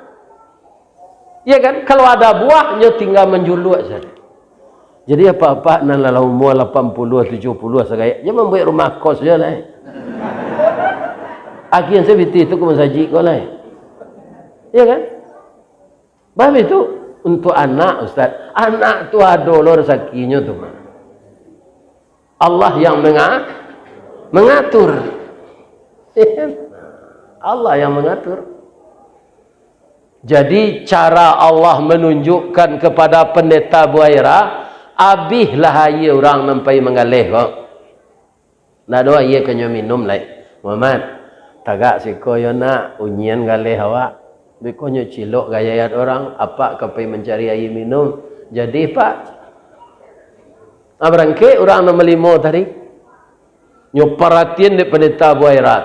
Ya kan? Kalau ada buah, nyo tinggal manjuluak saja. Jadi apa-apa nan lah umur lapan puluh, tujuh puluh sagaya, nyo mambuek rumah kos je lah, eh. Agian sabiti tu ka masajik ko lah, eh. Ya kan? Babi tu untuk anak, Ustaz. Anak tu ado lo rezakinyo tu, Mak. Allah yang menga-, mengatur. Allah yang mengatur. Jadi, cara Allah menunjukkan kepada Pendeta Buaira, abihlah aia urang nan pai manggaleh ko. Ndak ado aia ka nyo minum lai. Muhammad, tagak siko yo nak, unyian galeh awak. Beko nyo cilok gayayat urang, apak ka pai mancari aia minum. Jadi, Pak. Ah, barangkek urang nomor limo tadi. Nyo paratian dek Pendeta Buaira.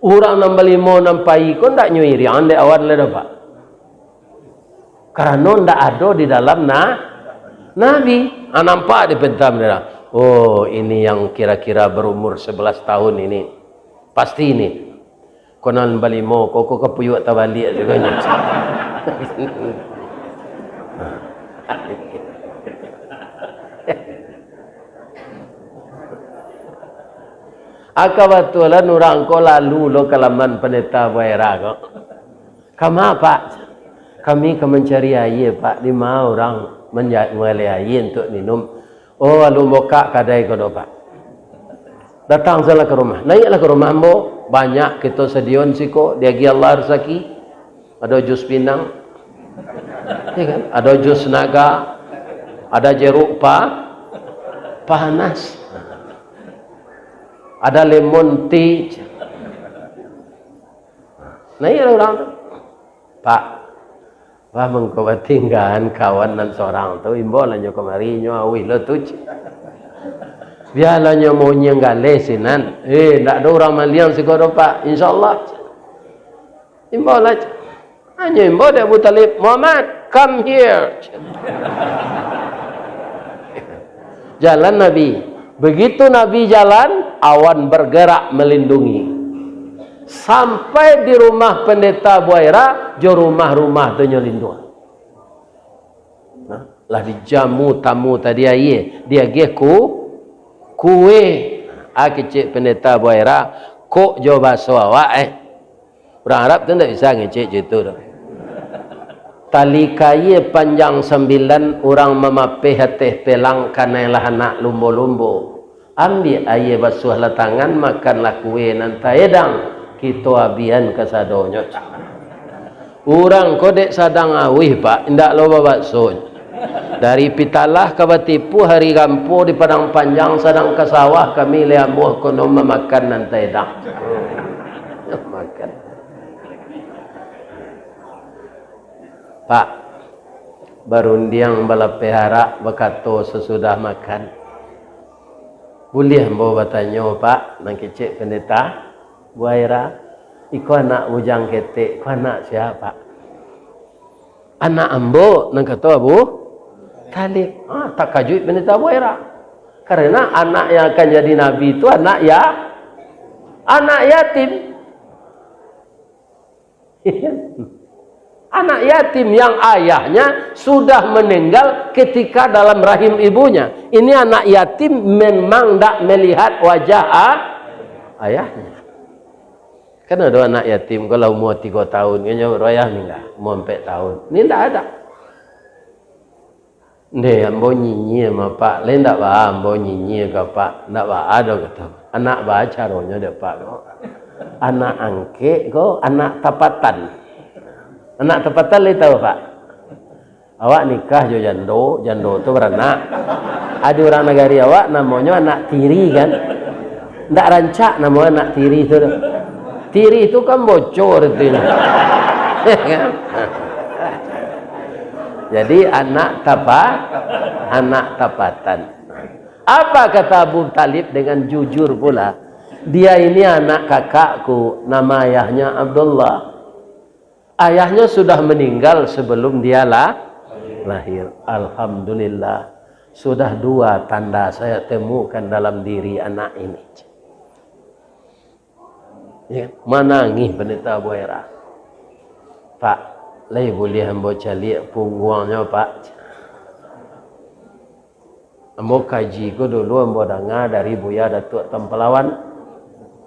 Urang nomor limo nan pai ko ndak nyo iriang dek awan lai doh, Pak. Karano ndak ado di dalam na-, Nabi. Ah, nampak di Pendeta Buaira. Oh, ini yang kira-kira berumur sebelas tahun ini. Pasti ini. Ko nan balimo, ko, ko kapuyuak tabaliak juo nyo. Aka batualan urang ko lalu lo ka laman Pendeta Buaira ko. Kama, Pak? Kami ka mancari aia, Pak. Di ma urang manja-, manggaleh aia untuak minum? Oh, alun bukak kadai ko doh, Pak. Datang sajolah ka rumah. Naiaklah ka rumah ambo. Banyak kito sadion siko, diagiah Allah rasaki. Ado jus pinang. Ya kan? Ado jus naga. Ada jeruk pa-, panas. Ada lemon tea. Naiaklah urang tu. Pak, Wah, mangko batinggaan kawan nan sorang tu, imbaulah nyo kamari, nyo auih lo tu, cik. Bialah nyo maunyiang galeh sinan. Eh, ndak ado urang maliang siko doh, Pak. Insya Allah, cik. Imbaulah, cik. Hanyo imbau dek Abu Talib, "Muhammad, come here," cik. Jalan Nabi. Begitu Nabi jalan, awan bergerak melindungi. Sampai di rumah Pendeta Buaira, jo rumah-rumah tu nyo linduang. Nah, lah dijamu tamu tadi aia, diagiah ku-, kue. Ah, kecek Pendeta Buaira, kok jo baso awak, eh. Urang Arab tu ndak bisa ngecek cak itu tu. Tali kaia panjang sambilan, urang mamapeh ateh pelang, kanailah anak lumbo-lumbo. Ambiak aia basuahlah tangan, makanlah kue nan taedang, kito abian kasadonyo. Urang ko dek sadang auih, Pak, indak lo babakso. Dari Pitalah ka Batipu, hari rampo di Padang Panjang, sadang ka sawah kami, lai amuah kono mamakan nan taedang. Makan. Pak, barundiang balapeh arak, bakato sasudah makan. Buliah ambo batanyo, Pak, nan kecek Pendeta Buaira, iko anak bujang ketek, ko anak sia, Pak? Anak ambo, nan kato Abu Talib. Ah, takajuik Pendeta Buaira. Karena anak yang akan jadi nabi tu anak ya-, anak yatim. Anak yatim yang ayahnya sudah meninggal ketika dalam rahim ibunya. Ini anak yatim memang ndak melihat wajah a-, ayahnya. Kan ado anak yatim, kalau umur tigo tahun, kayaknya ayah meninggal, umur empat tahun. Ini ndak ada. "Ndeh, ambo nyinyia mah, Pak. Lai ndak baa ambo nyinyia ka Apak?" "Ndak baa doh," kato. "Anak baa caronyo dek Apak ko? Anak angkek ko, anak tapatan." Anak tapatan lai tahu, Pak? Awak nikah jo jando, jando tu baranak. Ado urang nagari awak namonyo anak tiri, kan? Ndak rancak namo anak tiri tu doh. Tiri tu kan bocor artinyo. Jadi anak tapa, anak tapatan. Apa kata Abu Talib dengan jujur pula? "Dia ini anak kakakku, nama ayahnya Abdullah. Ayahnya sudah meninggal sebelum dia la-, lahir. Alhamdulillah, sudah dua tanda saya temukan dalam diri anak ini." Ya, manangih Pandeta Buaira. "Pak, lai buliah ambo caliak pungguangnyo, Pak? Ambo kaji ko dulu ambo danga dari Buya Datuak Tampalawan."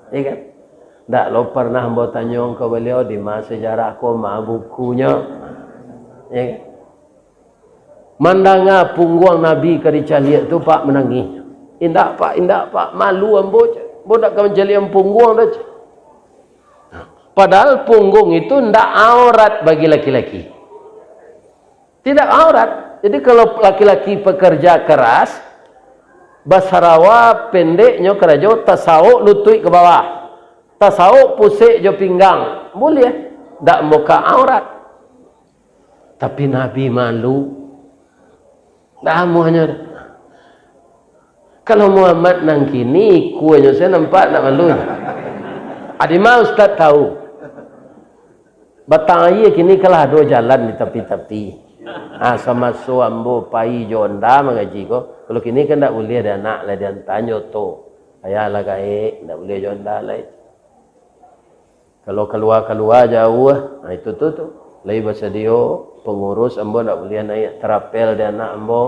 Ya kan? Ndak lo parnah ambo tanyo ka baliau, di ma sejarah ko, ma bukunyo. Ya kan? Mandanga pungguang Nabi ka dicaliak tu, Pak, manangih. "Indak, Pak, indak, Pak. Malu ambo, cek. Ambo ndak ka mancaliak pungguang doh, cek." Padahal punggung itu ndak aurat bagi laki-laki. Tidak aurat. Jadi, kalau laki-laki pekerja keras, basarawa pendeknyo karajo, tasauk lutuik ka bawah, tasauk pusek jo pinggang, buliah. Ndak muka aurat. Tapi Nabi malu. Damuahnyo. Kalau Muhammad nan kini, ikuanyo sajo nampak ndak malu. Adi ma Ustaz tahu? Batang aia kini kan lah ado jalan di tapi-tapi. Ah, samaso ambo pai jo onda mangaji ko, kalau kini kan ndak buliah dek anak lah diantanyo tu. Payahlah gaek, ndak buliah jo onda lai. Kalau kalua-kalua jauah, nah itu tu, tu. Lai basadio pangurus, ambo ndak buliah naiak tarapel di anak ambo.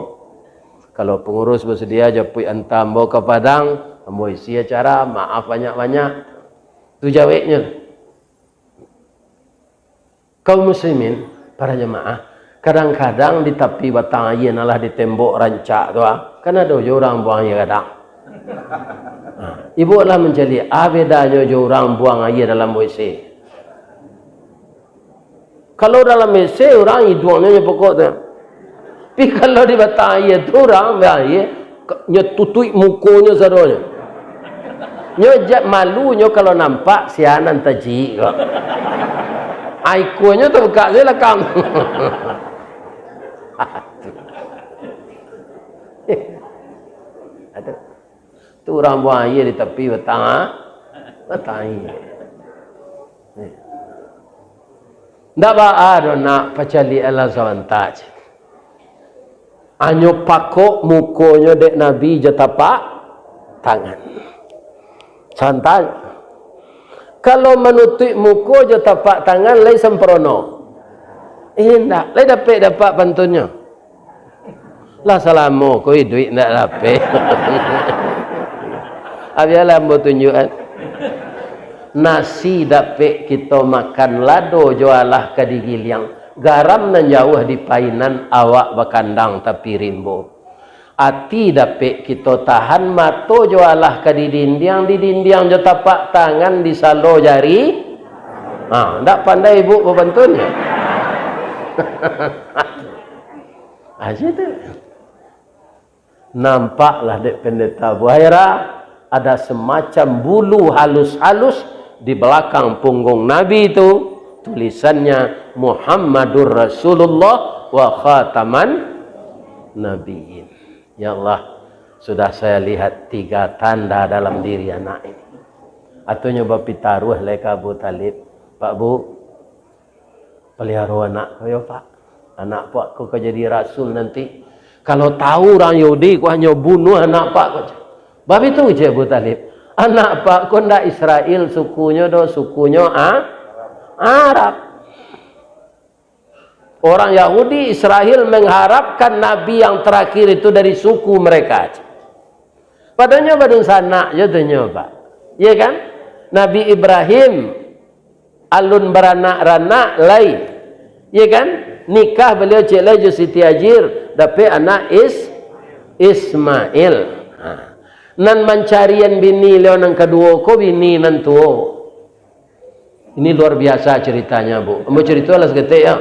Kalau pangurus basadia japuik anta ambo ka Padang, ambo isi acara, maaf banyak-banyak. Tu jaweknyo. Kaum muslimin, para jamaah, kadang-kadang di tapi batang aia nan lah di tembok rancak tu, ah, kan ado jo urang buang aia gadang. Ha, ibu lah mancaliak, ah, bedanyo jo urang buang aia dalam W C. Kalau dalam W C, urang iduangnyo nyo pokok tu. Tapi kalau di batang aia tu, urang buang aia, nyo tutuik mukonyo sadonyo. Nyo jak malu nyo kalau nampak sia nan tajik ko. Ai kuanyo tabukak sajo lakang. Aduh. Tu urang buang aia di tapi batang, batang aia. Ndak baa doh nak pacaliak alah sabanta. Anyo pakok mukonyo dek Nabi jo tapak tangan. Santai. Kalau manutuik muko jo tapak tangan lai samprono. Indak, lai dapek-dapek pantunnyo. Lah salamo ko iduik ndak dapek. Abialah ambo tunjuakan. Nasi dapek kito makan, lado jo alah ka digiliang, garam nan jauah di painan, awak bakandang tapi rimbo. Ati dapek kito tahan, mato jo alah ka didindiang, didindiang jo tapak tangan, disalo jari. Ha, ndak pandai ibu bapantunnyo. Ha, situ. Nampaklah dek Pendeta Buhaira, ada semacam bulu halus-halus di belakang punggung Nabi itu, tulisannya Muhammadur Rasulullah wa khataman nabiyyin. Ya Allah, sudah saya lihat tiga tanda dalam diri anak ini. Atunyo bapitaruah lai ka Abu Talib, "Pak Bu, paliharo anak ko yo, Pak. Anak Pak ko ka jadi rasul nanti. Kalau tahu urang Yahudi ko, hanyo bunuah anak Pak ko." Babitu cek Abu Talib. Anak Pak ko ndak Israel sukunyo doh, sukunyo A-, Arab. Orang Yahudi Israel mengharapkan nabi yang terakhir itu dari suku mereka. Padahal nyo badunsanak jo tu nyo, Pak. Iya kan? Nabi Ibrahim alun baranak-ranak lai. Iya kan? Nikah baliau cek lai jo Siti Hajar, dapek anak Is-, Ismail. Ha. Nan mancarian bini liau nan kaduo ko bini nan tuo. Ini luar biasa ceritanya, Bu. Ambo cerita lah saketek, ya.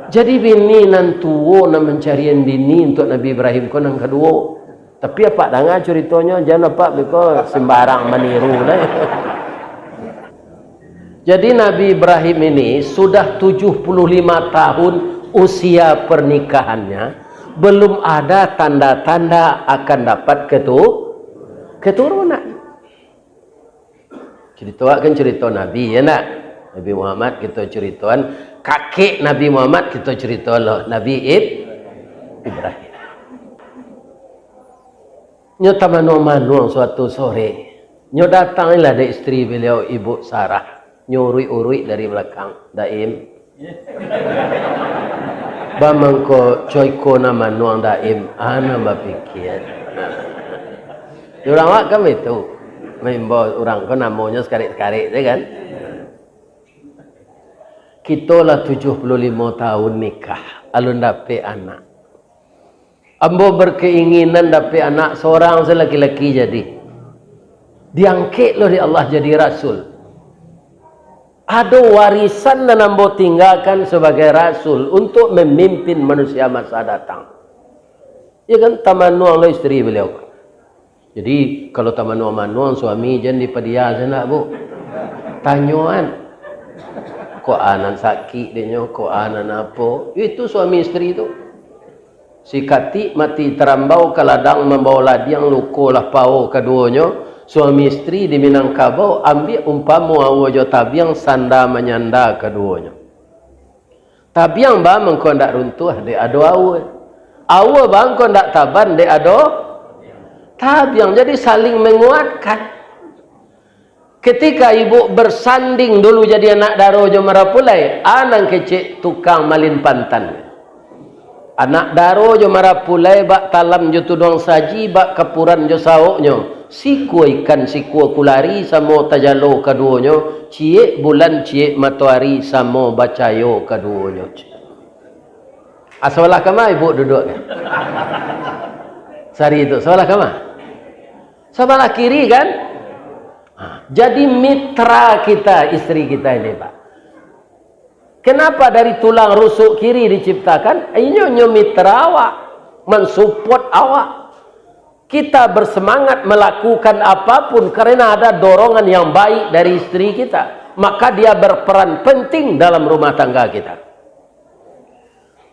Jadi, bini nan tuo nan mancarian bini untuk Nabi Ibrahim ko nan kaduo. Tapi, apak danga ceritonyo, jan apak beko sembarang maniru lah. Jadi Nabi Ibrahim ini sudah tujuh puluh lima tahun usia pernikahannya, belum ada tanda-tanda akan dapat ketu-, keturunan. Cerito kan cerito Nabi, ya nak? Nabi Muhammad kita ceritoan, kakek Nabi Muhammad kita cerito lo, Nabi Ib-, Ibrahim. Nyo tamanuang-manuang suatu sore, nyo datanglah dek isteri beliau, Ibu Sarah, nyo uruik-uruik dari balakang, "Daim, baa mangko co iko nan manuang Daim?" Ana bapikia. Urang awak kan baitu, maimbau urang ko namonyo sakarik-sakarik tu kan. Kito lah tujuh puluh limo tahun nikah, alun dapek anak. Ambo berkeinginan dapek anak sorang se laki-laki jadi. Diangkek lo dek Allah jadi rasul. Ado warisan nan ambo tinggakan sebagai rasul untuk memimpin manusia masa datang. Ya kan, tamanuang lo isteri beliau. Jadi, kalau tamanuang-manuang suami, jan dipadia sanak, Bu. Tanyoan. Kok anan sakik dek nyo, kok anan apo. Itu suami isteri tu. Sikatik mati tarambau ka ladang mambao ladiang, luko lah pao kaduonyo. Suami isteri di Minangkabau, ambiak umpamo aua jo tabiang, sanda manyanda kaduonyo. Tabiang baa mangko ndak runtuah dek ado aua. Aua baa mangko ndak taban dek ado tabiang. Jadi saling menguatkan. Ketika ibu bersanding dulu jadi anak daro jo marapulai, a nan kecek tukang malin pantan. Anak daro jo marapulai bak talam jo tuduang saji, bak kapuran jo saoknyo. Sikua ikan, sikua kulari, samo tajalo kaduonyo. Ciek bulan, ciek matoari, samo bacayo kaduonyo. Ah, sabalah kama ibu duduak kan? Sari tu, sabalah kama? Sabalah kiri kan? Ha, jadi mitra kita, isteri kita ini, Pak. Kenapa dari tulang rusuk kiri diciptakan? Inyo nyo mitra awak, mensupport awak. Kita bersemangat melakukan apapun karena ada dorongan yang baik dari isteri kita. Maka dia berperan penting dalam rumah tangga kita.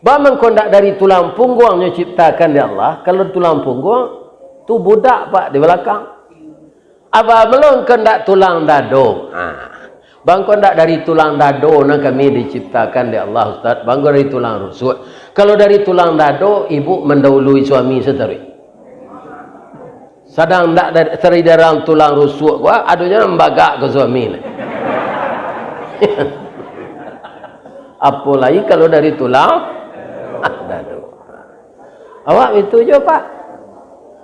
Baa mangko ndak dari tulang pungguang nyo ciptakan dek Allah? Kalau tulang pungguang, tu budak, Pak, di balakang. Abah, mangko ndak tulang dado? Ha. Bangko ndak dari tulang dado nan kami diciptakan dek Allah, Ustaz? Bangko dari tulang rusuk? Kalau dari tulang dado, ibu mendahului suami sataruih. Sadang ndak dari, dari dalam tulang rusuk ko, adonyo nan bagak ka suami ni. Apo lai kalau dari tulang dado. Awak itu jo, Pak.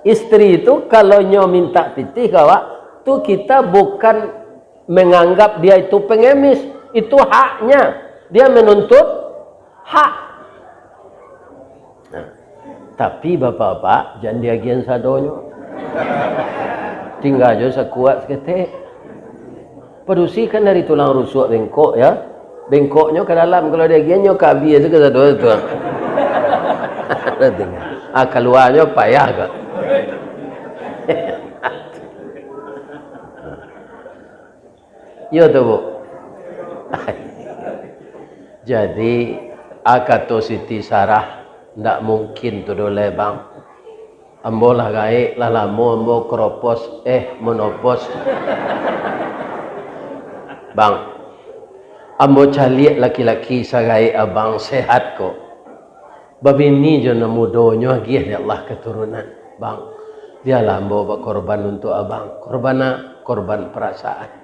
Isteri tu kalau nyo minta pitih ka awak, tu kita bukan menganggap dia itu pengemis. Itu haknya. Dia menuntut hak. Nah, tapi bapak-bapak, jan diagian sadonyo. Tingga jo sakuak saketek. Padusi kan dari tulang rusuk bengkok, ya. Bengkoknyo ka dalam, kalau diagian nyo ka abih tu ka sado tu. Ah, kaluanyo payah ko. Iyo tu, Bu. Jadi, a kato Siti Sarah, ndak mungkin tu doh lai, Bang. Ambo lah gaek, lah lamo ambo kropos, eh, menopos. Bang, ambo caliak laki-laki sagaek abang, sehat ko. Babini jo nan mudonyo agiah dek Allah katurunan. Bang, bialah ambo bakorban untuak abang. Korban a-, korban parasaan.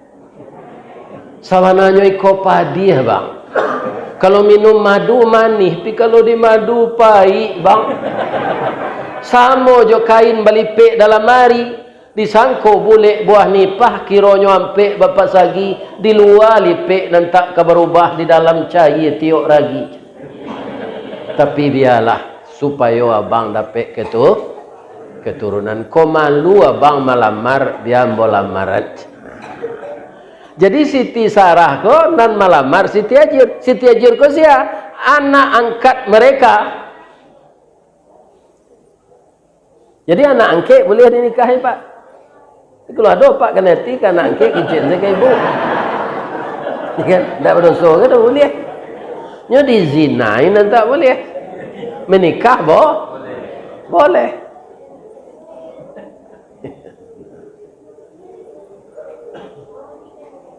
Sabananyo iko padiah, Bang. Kalau minum madu manih, tapi kalau di madu paik, Bang. Samo jo kain balipek dalam ari, disangko bulek buah nipah, kironyo ampek bapasagi, di lua lipek nan tak ka barubah, di dalam caia tiok ragi. Tapi bialah, supayo abang dapek ketu-, keturunan. Ko malu abang malamar, bia ambo lamaran. Jadi Siti Sarah ko nan malamar Siti Hajir. Siti Hajir ko sia? Anak angkat mereka. Jadi anak angkek buliah dinikahi, Pak. Kalau ado, Pak, kanai ati ka anak angkek, kicek sajo ka ibu. Kan? Ndak badoso kan, ndak buliah. Nyo dizinai nan tak buliah. Menikah bo-, boleh.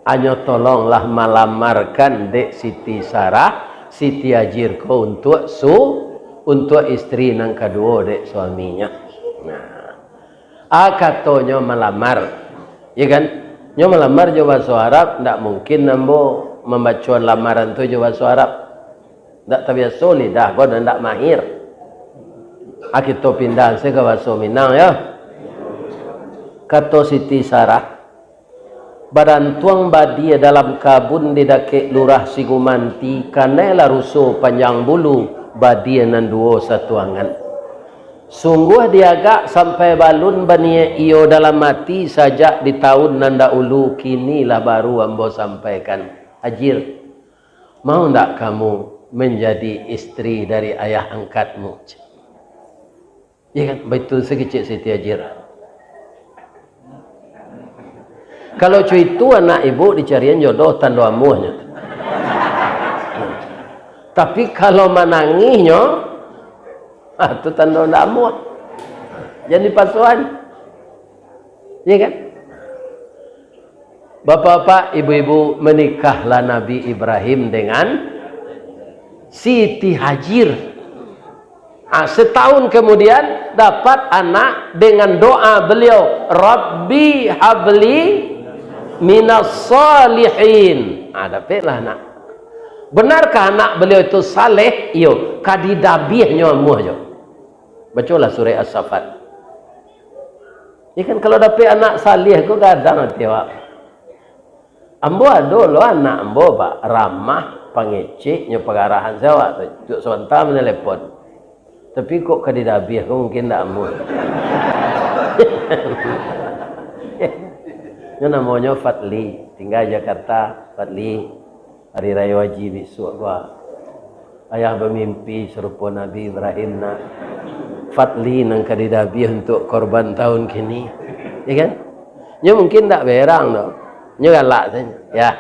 Anyo tolonglah malamarkan dek Siti Sarah, Siti Hajir ko untuak su-, untuak isteri nan kaduo dek suaminyo. Nah. Ah, katonyo malamar. Ya kan? Nyo malamar jo bahaso Arab, ndak mungkin ambo mambacoan lamaran tu jo bahaso Arab. Ndak tabiaso lidah ko, ndak mahir. Ah, kito pindah se ka bahaso Minang, yo. Kato Siti Sarah, "Barantuang badia dalam kabun di dakek Lurah Sigumanti, kanai lah ruso panjang bulu, badia nan duo satuangan. Sungguah diagak sampai balun baniaik iyo dalam ati sajak di taun nan daulu, kini lah baru ambo sampaikan. Hajir, mau ndak kamu menjadi isteri dari ayah angkatmu?" Ya kan? Baitu sakecek Siti Hajir. Kalau cuitu anak ibu dicarian jodoh tando amuahnyo. Tapi kalau manangihnyo, ah, tu tando ndak amuah. Jan dipasuan. Ya kan? Bapak-bapak, ibu-ibu, menikahlah Nabi Ibrahim dengan Siti Hajir. Ah, setahun kemudian dapat anak dengan doa beliau, "Rabbi habli minas salihin." Ah, dapatlah anak. Benarkah anak beliau itu saleh? Iyo, ka didabiahnyo amuah jo. Bacolah surah As-Saffat. Ya kan, kalau dapek anak saleh ko gadang ati awak. Ambo ado lo anak ambo, Pak, ramah, pangecek, nyo pagarahan se awak tu. Tuk sabanta manelepon. Tapi kok ka didabiah ko mungkin ndak amuah. Nyo namonyo Fadli, tingga Jakarta, Fadli. Hari Rayo Haji bisuak ko, ayah bamimpi sarupo Nabi Ibrahim nak. Fadli nan ka didabiah untuak korban tahun kini. Ya kan? Nyo mungkin ndak berang tu. Nyo galak sajo. Ya.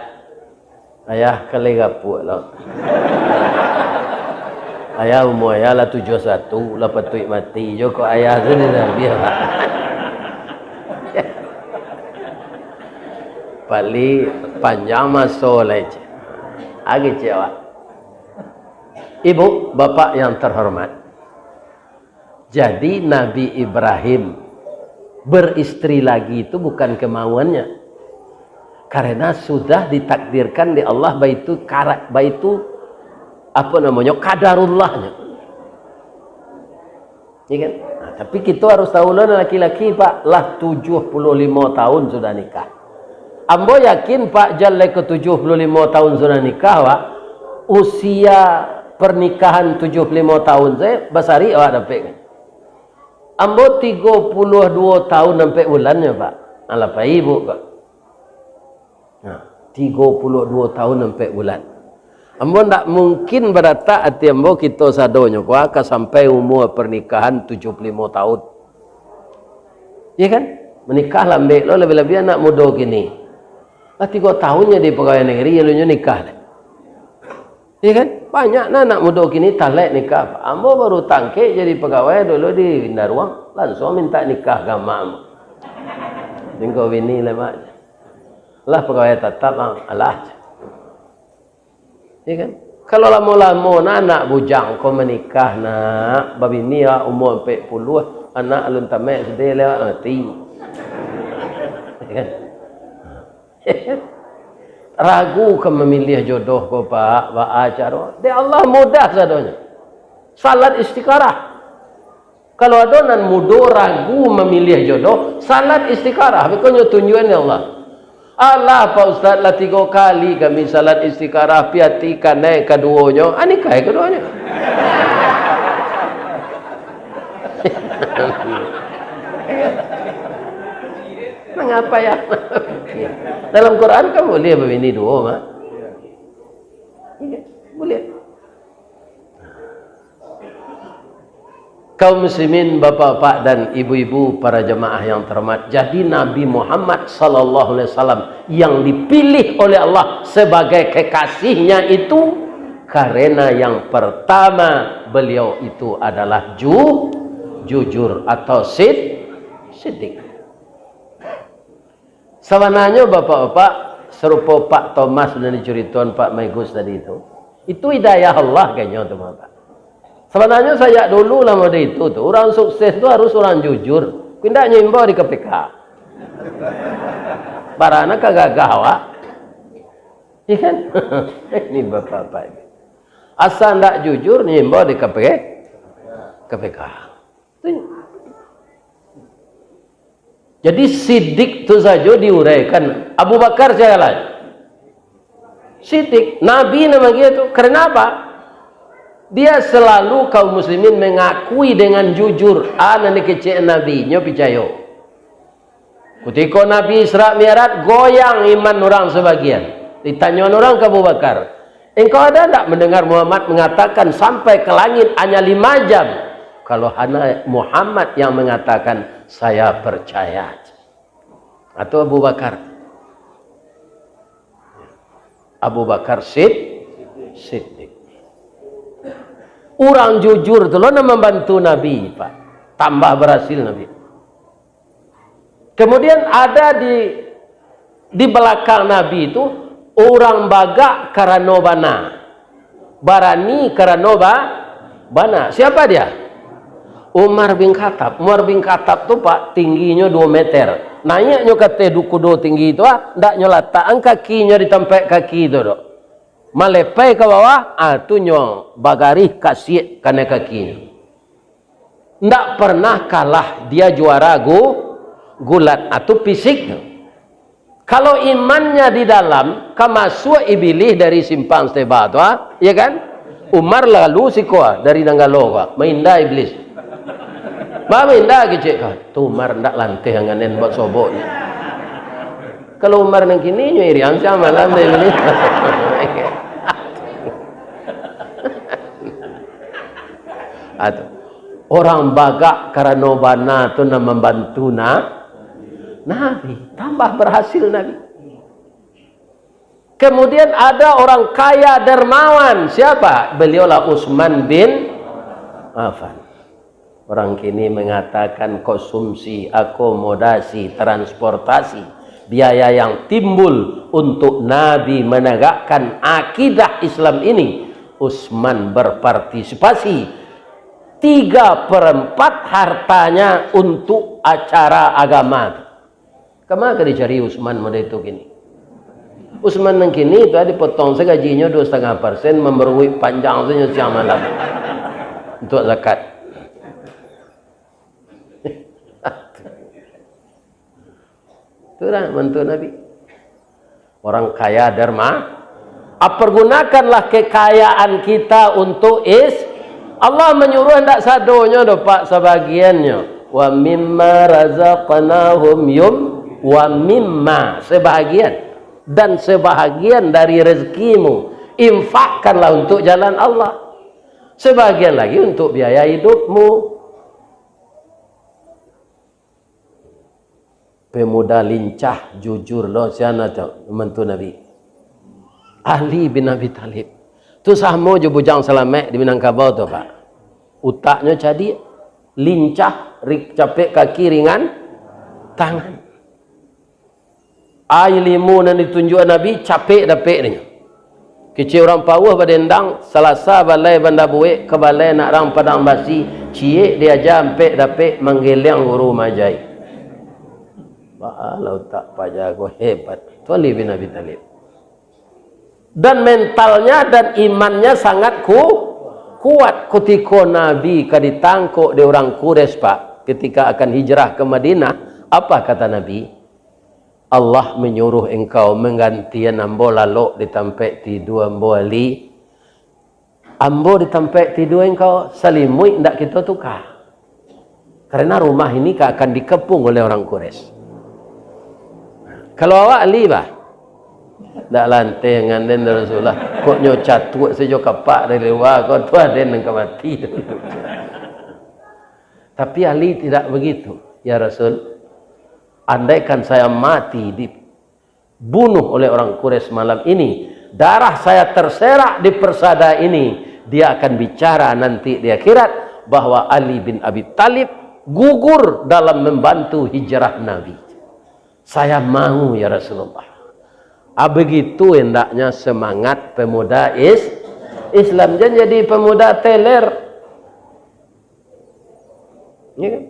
Ayah ka lai gapuak lo. Ayah umua ayah lah tujuah satu, lah patuik mati jo kok ayah tu didabiah. Pali panjang maso lai, cek. Agi cek awak. Ibu, bapak yang terhormat, jadi Nabi Ibrahim beristri lagi itu bukan kemauannya. Karena sudah ditakdirkan di Allah, baitu kara-, baitu, apa namanya, kadarullahnya. Ya kan? Nah, tapi kito harus tahu lo, laki-laki, Pak, lah tujuah puluah limo tahun sudah nikah. Ambo yakin, Pak, jan lai ka tujuah puluah limo tahun sudah nikah, Pak, usia pernikahan tujuah puluah limo tahun sajo, basarik awak dapek kan? Ambo tigo puluah duo tahun ampek bulannyo, Pak. Alah, pai ibu, Pak. Nah, tigo puluah duo tahun ampek bulan. Ambo ndak mungkin baratak ati ambo kito sadonyo ko ka sampai umua pernikahan tujuah puluah limo tahun. Iya kan? Menikah lambek lo, labiah-labiah anak mudo kini. Lah tigo tahun jadi pegawai negeri, alunyo nikah deh. Iya kan? Banyak nah anak mudo kini talek nikah. Ambo baru tangkek jadi pegawai dulu di Indaruang, langsung minta nikah ka amak ambo. Tingko bini lah, Mak. Lah pagawai tatap, ang, alah. Ya kan? Kalau lamo-lamo nah anak bujang ko manikah, nak, babini awak umua ampek puluah, anak alun tamek sadeh lewat mati. Ya kan? Ragu ka mamiliah jodoh ko, Pak, baa caro? Dek Allah mudah sadonyo. Salat istikharah. Kalau ado nan mudo ragu mamiliah jodoh, salat istikharah, beko nyo tunjuakan dek Allah. Alah, Pak Ustaz, lah tigo kali kami salat istikharah, pi ati kanai kaduonyo, ah, nikah kaduonyo. Mangapa ya? Dalam Quran kan boleh babini duo, mah. Iya, boleh. Kaum muslimin, bapak-bapak dan ibu-ibu, para jemaah yang terhormat, jadi Nabi Muhammad sallallahu alaihi wasallam yang dipilih oleh Allah sebagai kekasihnya itu karena yang pertama, beliau itu adalah ju-, jujur atau sid-, siddiq. Sabananyo, bapak-bapak, sarupo Pak Thomas nan dicuritoan Pak Maigus tadi tu, itu hidayah Allah kanyo tu, Bapak. Sabananyo, sajak dulu lah model itu tu, urang sukses tu harus urang jujur. Kok indak, nyo imbau di K P K. Barana ka gagah awak. Iya kan? Ini bapak-bapak ini. Asa ndak jujur, nyo imbau di K P K, K P K. Jadi, siddiq tu sajo diuraikan. Abu Bakar sia lai? Siddiq. Nabi nan manggil tu. Karena apa? Dia selalu, kaum muslimin, mengakui dengan jujur, a nan dikecek Nabi, nyo picayo. Kutiko Nabi Isra Mi'raj, goyang iman urang sabagian. Ditanyoan urang ka Abu Bakar, "Engkau ada ndak mendengar Muhammad mengatakan sampai ke langit hanya lima jam?" Kalau hanya Muhammad yang mengatakan, "Saya percaya." Atau Abu Bakar. Abu Bakar Sid-, Siddiq. Urang jujur tu lo nan mambantu Nabi, Pak. Tambah barasil Nabi. Kemudian ada di, di balakang Nabi tu, urang bagak karano bana. Barani karano ba-, bana. Siapa dia? Umar bin Khattab. Umar bin Khattab tu, Pak, tingginyo duo meter. Naiaknyo ka ateh dukudo tinggi tu, ah, ndak nyo latakan kakinyo di tampek kaki tu doh. Malepai ka bawah, ah, tu nyo bagarih kasiak kanai kakinyo. Ndak pernah kalah dia juara gu-, gulat, ah, tu fisik tu. Kalau imannya di dalam, ka masuak Ibilih dari simpang Steba tu, ah, iya kan? Umar lalu siko, ah, dari Nanggalo ko, ah, mainda Iblis. Ba mainda kecek ko, tu Umar ndak lanteh anganen buat sobok ni. Kalau Umar nan kini, nyo irian siang malam deh Iblis. Atu. Orang bagak karano bana tu nan mambantu na-, Nabi. Tambah berhasil Nabi. Kemudian ada orang kaya dermawan. Siapa? Beliaulah Utsman bin Affan. Orang kini mengatakan konsumsi, akomodasi, transportasi, biaya yang timbul untuk Nabi menegakkan akidah Islam ini, Utsman berpartisipasi tiga perempat hartanya untuk acara agama. Kama ka dicari Utsman model tu kini? Utsman nan kini tu, ah, dipotong se gajinyo duo satangah persen, mambaruik panjang se nyo siang malam untuak zakat. Tu lah mantu Nabi. Orang kaya derma-, ah, pergunakanlah kekayaan kita untuk is-, Allah manyuruah ndak sadonyo doh, Pak, sabagiannyo. "Wa mimma razaqnahum yum-," wa mimma, sebahagian, dan sebahagian dari rezekimu, infakkanlah untuk jalan Allah. Sebahagian lagi untuk biaya hidupmu. Pemuda lincah, jujur lo, sia nan tu, mantu Nabi. Ali bin Abi Thalib. Tu samo jo Bujang Salamaik di Minangkabau tu, Pak. Utaknyo cadiak, lincah, ri-, capek kaki, ringan tangan. Ilmu nan ditunjuak Nabi, capek dapek nyo. Kecek urang Pauah Badendang, Salasa balai Banda Buek, ka balai Nak Rang Padang Basi, ciek diaja ampek dapek, manggeliang guru maaja. Baa lah utak paja ko, hebat. Tu Ali bin Abi Thalib. Dan mentalnya dan imannya sangat ku-, kuat. Kutiko Nabi ka ditangkok dek urang Quraisy, Pak, ketika akan hijrah ke Madinah, apa kata Nabi? "Allah menyuruh engkau menggantian ambo lalok di tampek tidua ambo, Ali. Ambo di tampek tidua engkau, salimuik ndak kito tuka. Karena rumah ini ka akan dikepung oleh orang Quraisy. Kalau awak, Ali, bah, ndak lanteh ngan den Rasulullah. Kok nyo catuak sajo kapak dari lua, kok tu aden nan ka mati." Tapi Ali tidak begitu. "Ya Rasul, andaikan saya mati dibunuh oleh orang Quraisy malam ini, darah saya terserak di persada ini, dia akan bicara nanti di akhirat bahwa Ali bin Abi Thalib gugur dalam membantu hijrah Nabi." "Saya mau, ya Rasulullah." Ah, begitu hendaknya semangat pemuda is-, Islam. Jangan jadi pemuda teler. Ya kan?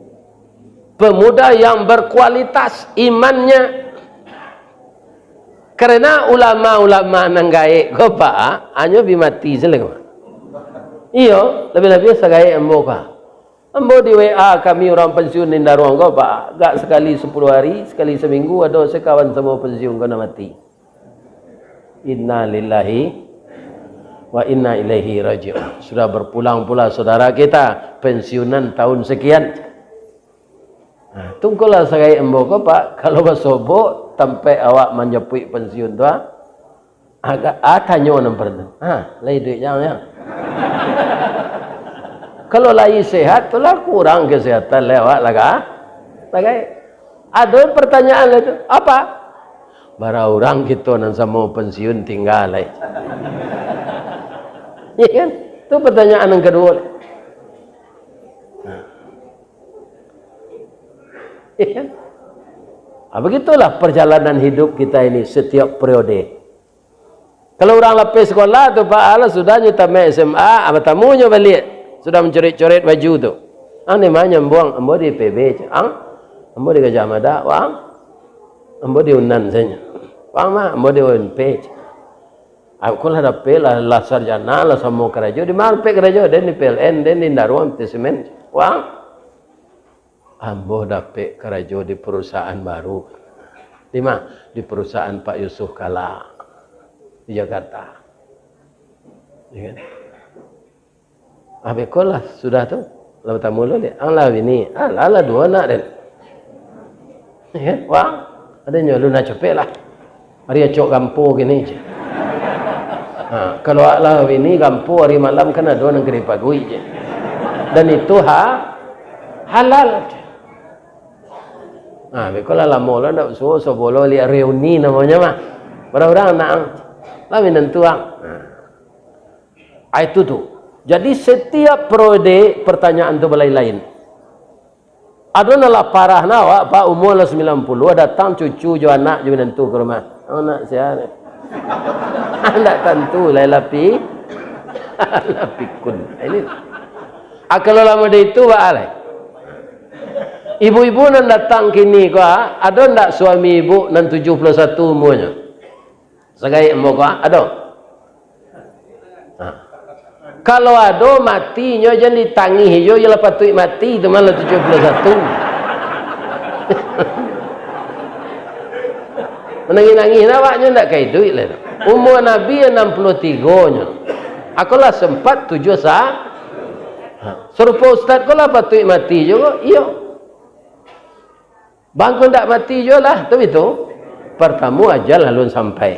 Pemuda yang berkualitas imannya. Karena ulama-ulama nan gaek ko, Pak, hanyo bi mati se lai ko. Iyo, labiah-labiah sagaek ambo ko. Ambo di W A kami urang pensiun di Indaruang ko, Pak, agak sakali sapuluah hari, sakali saminggu ado sakawan samo pensiun ko nan mati. Inna lillahi wa inna ilaihi raji'un. Sudah berpulang pula saudara kita, pensiunan tahun sekian. Nah, tungkulah sagai ambo ko, Pak, kalau basobok tampek awak manjapuik pensiun tu, ah. Agak, ah, tanyo nan partamo. Ha, lai duit jang, jang. Kalau lai sehat, tu lah kurang kesehatan lai awak lah, ka? Lah, ka? Ado pertanyaan lai tu, apa? Bara urang kito nan samo pensiun tingga lai? Ya kan? Tu pertanyaan yang kedua. Nah. Ya kan? Ah, begitulah perjalanan hidup kita ini setiap periode. Kalau urang lapeh sekolah tu, Pak, alah sudah nyo tamat S M A, ah, batamu nyo baliak. Sudah mancoret-coret baju tu. Ang di ma nyo, Ambo? Ambo di I P B, cek. Ang? Ambo di Gajah Mada. Wang? Ambo di Unan sajo. Wang ma? Ambo di U N P, cek. Aku lah dapek lah, lah sarjana, lah samo karajo. Di ma dapek karajo? Den di P L N, den di Indaruang, P T Semen. Wang? Ambo dapek karajo di perusahaan baru. Di ma? Di perusahaan Pak Yusuf Kalla di Jakarta. Ya kan? Ah, beko lah, sudah tu. Lah batamu lo dek. Ang lah bini. Ah, lah, lah duo anak den. Ya kan? Wang, ado nyo lu nak capek lah. Ari acok gampo kini, cek. Ha, kalau awak lah bini gampo, ari malam kan ado nan ka dipaguik, cek. Dan itu ha-, halal, cek. Ha, beko lah lamo lah ndak suo, sobolo liak reuni namonyo mah. Bara urang anak ang? Lah minantu ang. Ha. Ah, itu tu. Jadi, setiap periode pertanyaan tu balain-lain. Ado nan lah parah nah awak, Pak, umua lah sambilan puluah, datang cucu jo anak jo minantu ka rumah. Anak sia ni? Ndak tantu lai, lah pi-, lah pikun. Ini. Ah, kalau lah model itu, Pak, lai. Ibu-ibu nan datang kini ko, ah, ado ndak suami ibu nan tujuah puluah satu umuanyo? Sagai ambo ko, ah, ado? Ha. Kalau ado, mati nyo jan ditangih jo, iyo lah patuik mati tu, malah tujuah puluah satu. Manangih-nangih nah awak nyo ndak ka iduik lai tu. Umua Nabi anam puluah tigo nyo. Ako lah sempat tujuah sa-, ha. Sarupo ustaz ko lah patuik mati jo ko, iyo. Bangko ndak mati juo lah, tu itu. Partamo ajal alun sampai.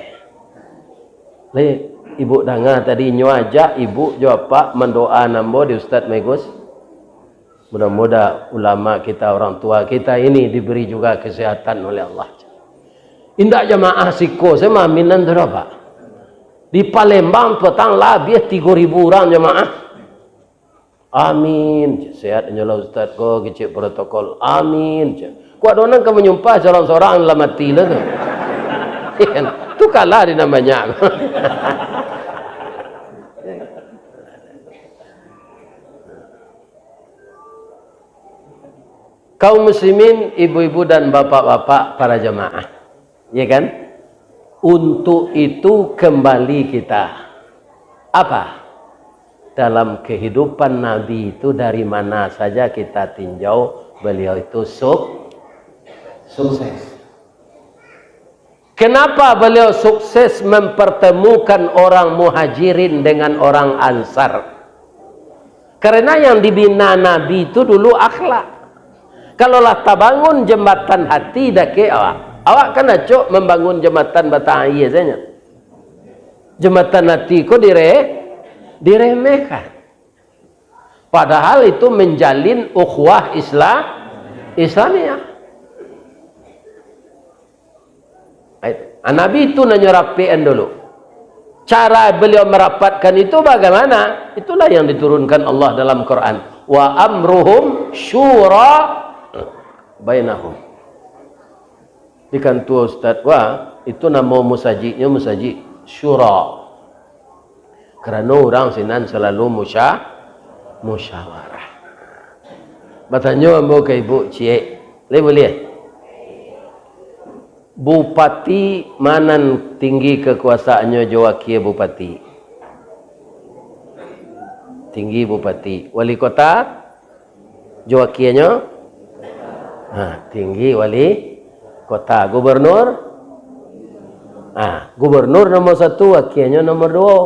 Lai, ibu danga tadi, nyo ajak ibu jo apak mandoa ambo di Ustaz Maigus. Mudah-mudah ulama kita, orang tua kita ini diberi juga kesehatan oleh Allah. Indak jamaah siko se mah aminan tu doh, Pak. Di Palembang patang labiah tigo ribu urang jamaah. "Amin, cek. Sehat nyo lah ustaz ko, kecek protokol. Amin, cek." Kok ado nan ka manyumpah sorang-sorang lah mati lah tu. Tu kalah di nan banyak. Kaum muslimin, ibu-ibu dan bapak-bapak, para jamaah. Ya kan? Untuk itu kembali kita. Apa? Dalam kehidupan Nabi itu, dari mana saja kita tinjau, beliau itu suk-, sukses. Kenapa beliau sukses mempertemukan orang Muhajirin dengan orang Ansar? Karena yang dibina Nabi itu dulu akhlak. Kalau lah tabangun jembatan hati dakek awak, awak kan acok mambangun jembatan batang aia sajo. Jembatan hati ko dire-, diremehkan. Padahal itu menjalin ukhuwah Isla-, Islamiah. Ah, Nabi itu nan nyo rapekan dulu. Cara beliau merapatkan itu bagaimana? Itulah yang diturunkan Allah dalam Quran. "Wa amruhum syura bainahum." Di kantua ustaz, wah, itu namo musajiknyo Musajik Syura. Karano urang sinan salalu musya-, musyawarah. Batanyo ambo ka ibu ciek, lai buliah? Bupati ma nan tinggi kakuasaannyo jo wakia bupati? Tinggi bupati. Wali kota? Jo wakianyo? Ha, tinggi wali kota. Gubernur? Ha, gubernur nomor satu, wakianyo nomor duo.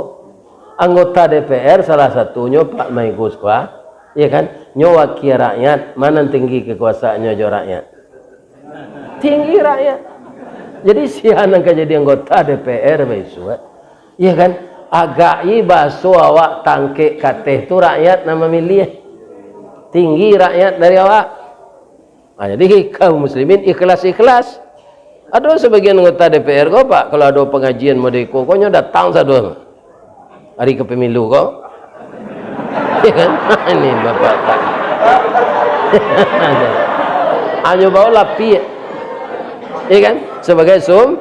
Anggota D P R salah satunyo Pak Maigus ko, ah. Iya kan? Nyo wakia rakyat, ma nan tinggi kakuasaannyo jo rakyat? Tinggi rakyat. Jadi, sia nan ka jadi anggota D P R baisuak? Iya kan? Agak i baso awak tangkek kateh tu, rakyat nan mamiliah. Tinggi rakyat dari awak. Ha, jadi kaum muslimin ikhlas-ikhlas. Ado sabagian anggota D P R ko, Pak, kalau ado pangajian model iko ko, nyo datang sado. Ari ka pemilu ko. Iya kan? Ini bapak-bapak. Hanyo bawa lapiak. Iya kan? Sabagai sum-,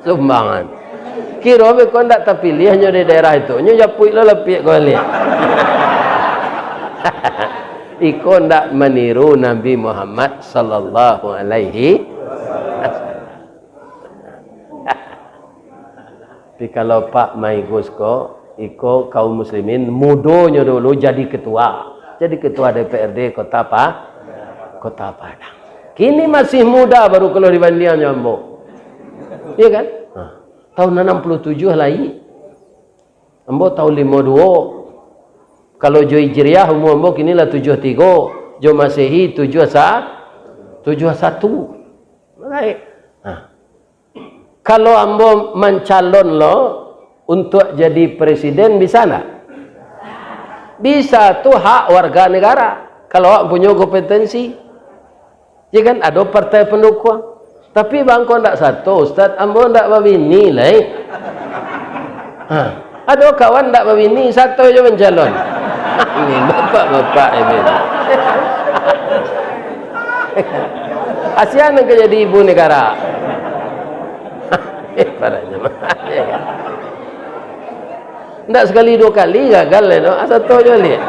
sumbangan. Kiro beko ndak tapiliah nyo di daerah itu. Nyo japuik lo lapiak ko baliak. Iko ndak maniru Nabi Muhammad sallallahu alaihi wasallam. Tapi kalau Pak Maigus ko, iko kaum muslimin mudonyo dulu jadi ketua. Jadi ketua D P R D Kota Pa-, Kota Padang. Kini masih muda, baru kalau dibandingan jo ambo. Iya kan? Nah, tahun anam puluh tujuh lahir. Ambo tahun limo duo. Kalau jo Hijriah, umur ambo kini lah tujuah tigo. Jo Masehi, tujuah sa-, tujuah satu. Baik. Nah, kalau ambo mancalon lo untuak jadi presiden, bisa ndak? Bisa, tu hak warga negara. Kalau awak punyo kompetensi. Ya kan, ado partai pandukuang. Tapi bangko ndak sato, Ustaz, ambo ndak babini lai. Ha, ado kawan ndak babini, sato jo mancalon. Ini bapak-bapak ini. Kasian nan ka jadi ibu negara. Eh, para jemaah. Ndak sakali duo kali gagal lai tu. Asa tu jo liek.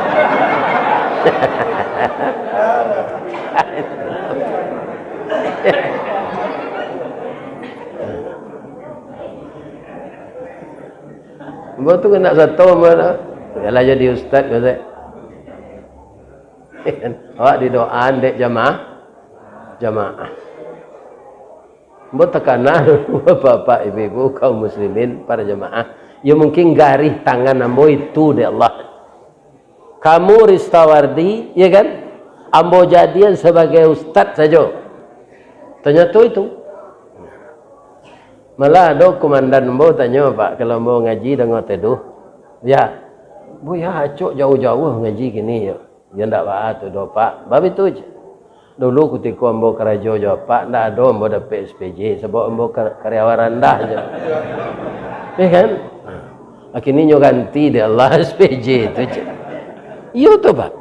Ambo tu kan ndak sato ambo tu. Yalah jadi ustaz ko sae. Awak didoaan dek jamaah. Jamaah. Ambo takana dulu, bapak-bapak, ibu-ibu, kaum muslimin, para jamaah. Ya, mungkin garih tangan ambo itu dek Allah. Kamu Ristawardi, ya kan? Ambo jadian sabagai ustaz sajo. Tanyato itu. Malah ado komandan ambo tanyo, Pak, kalau ambo ngaji danga teduh. Ya. Buya acok jauah-jauah ngaji kini, yo. Yo ndak baa tu doh, Pak. Babitu je. Dulu kutiko ambo karajo jo Apak, ndak ado ambo dapek S P J, sabab ambo kar-, karyawan randah je. Ya kan? Nah, kini nyo ganti dek Allah S P J tu je. Iyo tu, Pak.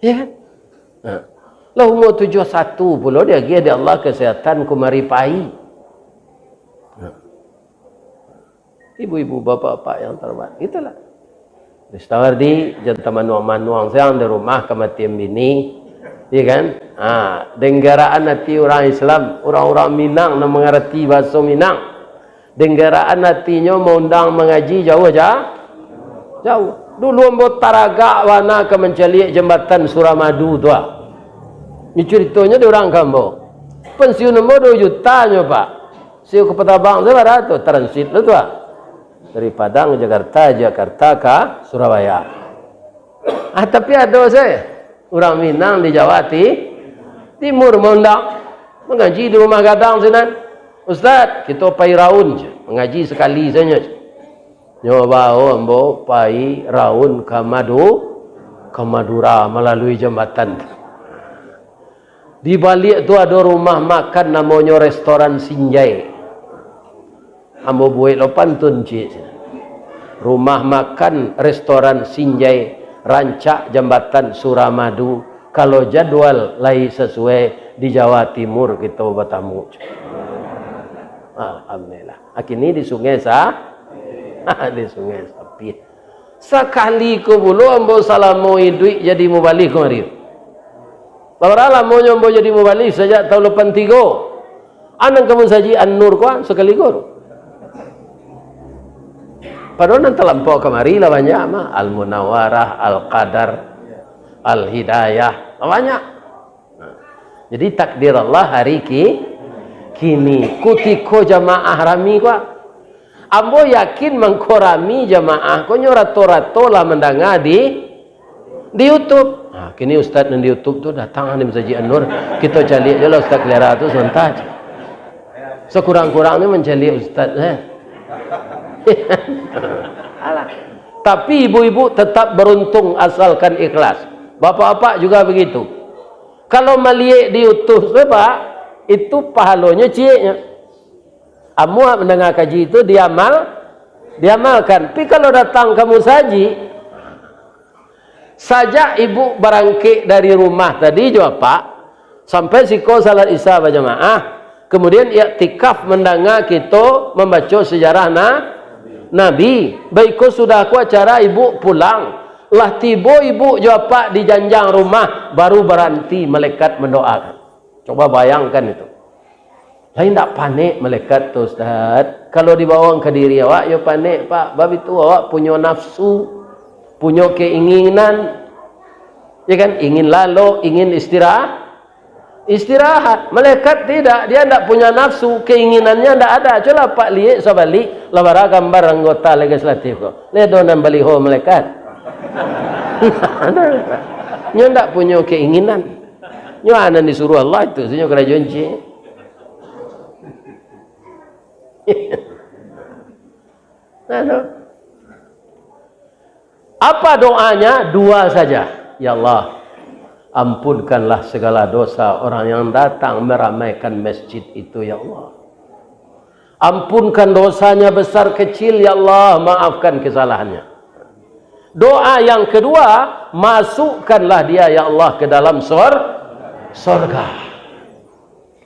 Ya kan? Nah. Lah umur tujuah satu pulo diagiah dek Allah kesehatan kumari pai. Nah. Ibu-ibu, bapak-bapak yang terhormat, itulah. Ristawardi, jan tamanuang-manuang siang di rumah kamatian bini, iya kan? Ha, denggaraan ati urang Islam, urang-urang Minang nan mangarati bahaso Minang. Denggaraan atinyo maundang mangaji jauah ja-, jauah. Dulu ambo taragak bana ka mancaliak jambatan Suramadu tu, ah. Ni curitonyo di urang ka ambo. Pensiun ambo duo juta nyo, Pak. Siu ka Patabang tu bara tu, transit lo tu, ah. Dari Padang ka Jakarta, Jakarta ka Surabaya. Ah, tapi ado se urang Minang di Jawa Ti-, Timur maundang mangaji di Rumah Gadang sinan. "Ustaz, kito pai raun je, mangaji sakali sajo." Nyo bao ambo pai raun ka Madu-, Ka Madura malalui jambatan tu. Di baliak tu ado rumah makan namonyo Restoran Sinjai. Ambo buek lo pantun ciek sinan. Rumah makan Restoran Sinjai, rancak Jambatan Suramadu. Kalau jadwal lai sasuai, di Jawa Timur kito batamu. Alhamdulillah. Kini di Sungai Sa-, di Sungai Sapih. Sakali ko pulo ambo salamo iduik jadi mubalih kamari. Bara lamonyo ambo jadi mubalih, sajak taun lapan tigo. Anang ka musajik An-Nur ko, sakali ko. Padahal nan talampau kamari lah banyak mah. Al-Munawarah, Al-Qadar, Al-Hidayah, lah banyak. Nah, jadi takdir Allah hari ki-, kini, kutiko jamaah rami ko. Ambo yakin mangko rami jamaah ko nyo rato-rato lah mandanga di, di YouTube. Ha, kini ustaz nan di YouTube tu datang di Masajik An-Nur. Kito caliak je lah Ustaz Kelera tu sabanta. Sakurang-kurang ni mancaliak ustaz, eh. Alah. Tapi ibu-ibu tetap beruntung asalkan ikhlas. Bapak-bapak juga begitu. Kalau maliek di YouTube tu, Pak, itu pahalonyo cieknyo. Amuah mandanga kaji tu diamal, diamalkan. Tapi kalau datang ka musajik, sajak ibu barangkek dari rumah tadi jo apak, sampai siko salat Isya bajamaah, kemudian iktikaf mandanga kito mambaco sejarah na-, Nabi. Baiko sudah ko acara ibu pulang, lah tibo ibu jo apak di janjang rumah, baru baranti malaikat mandoakan. Coba bayangkan itu. Lai ndak panek malaikat tu, Ustaz? Kalau dibawang ka diri awak, yo panek, Pak. Bab itu awak punyo nafsu, punyo keinginan. Ya kan? Ingin lalok, ingin istirahat. Istirahat. Malaikat tidak, dia ndak punya nafsu, keinginannya ndak ada. Cubolah Pak liek sabalik, lah bara gambar anggota legislatif ko. Lai ado nan baliho malaikat. Nyo ndak punyo keinginan. Nyo nan disuruh Allah itu, nyo karajo ciek. Nah, tu. Apa doanya? Dua saja. Ya Allah, ampunkanlah segala dosa orang yang datang meramaikan masjid itu, ya Allah. Ampunkan dosanya besar kecil, ya Allah, maafkan kesalahannya. Doa yang kedua, masukkanlah dia, ya Allah, ke dalam sor-, sorga.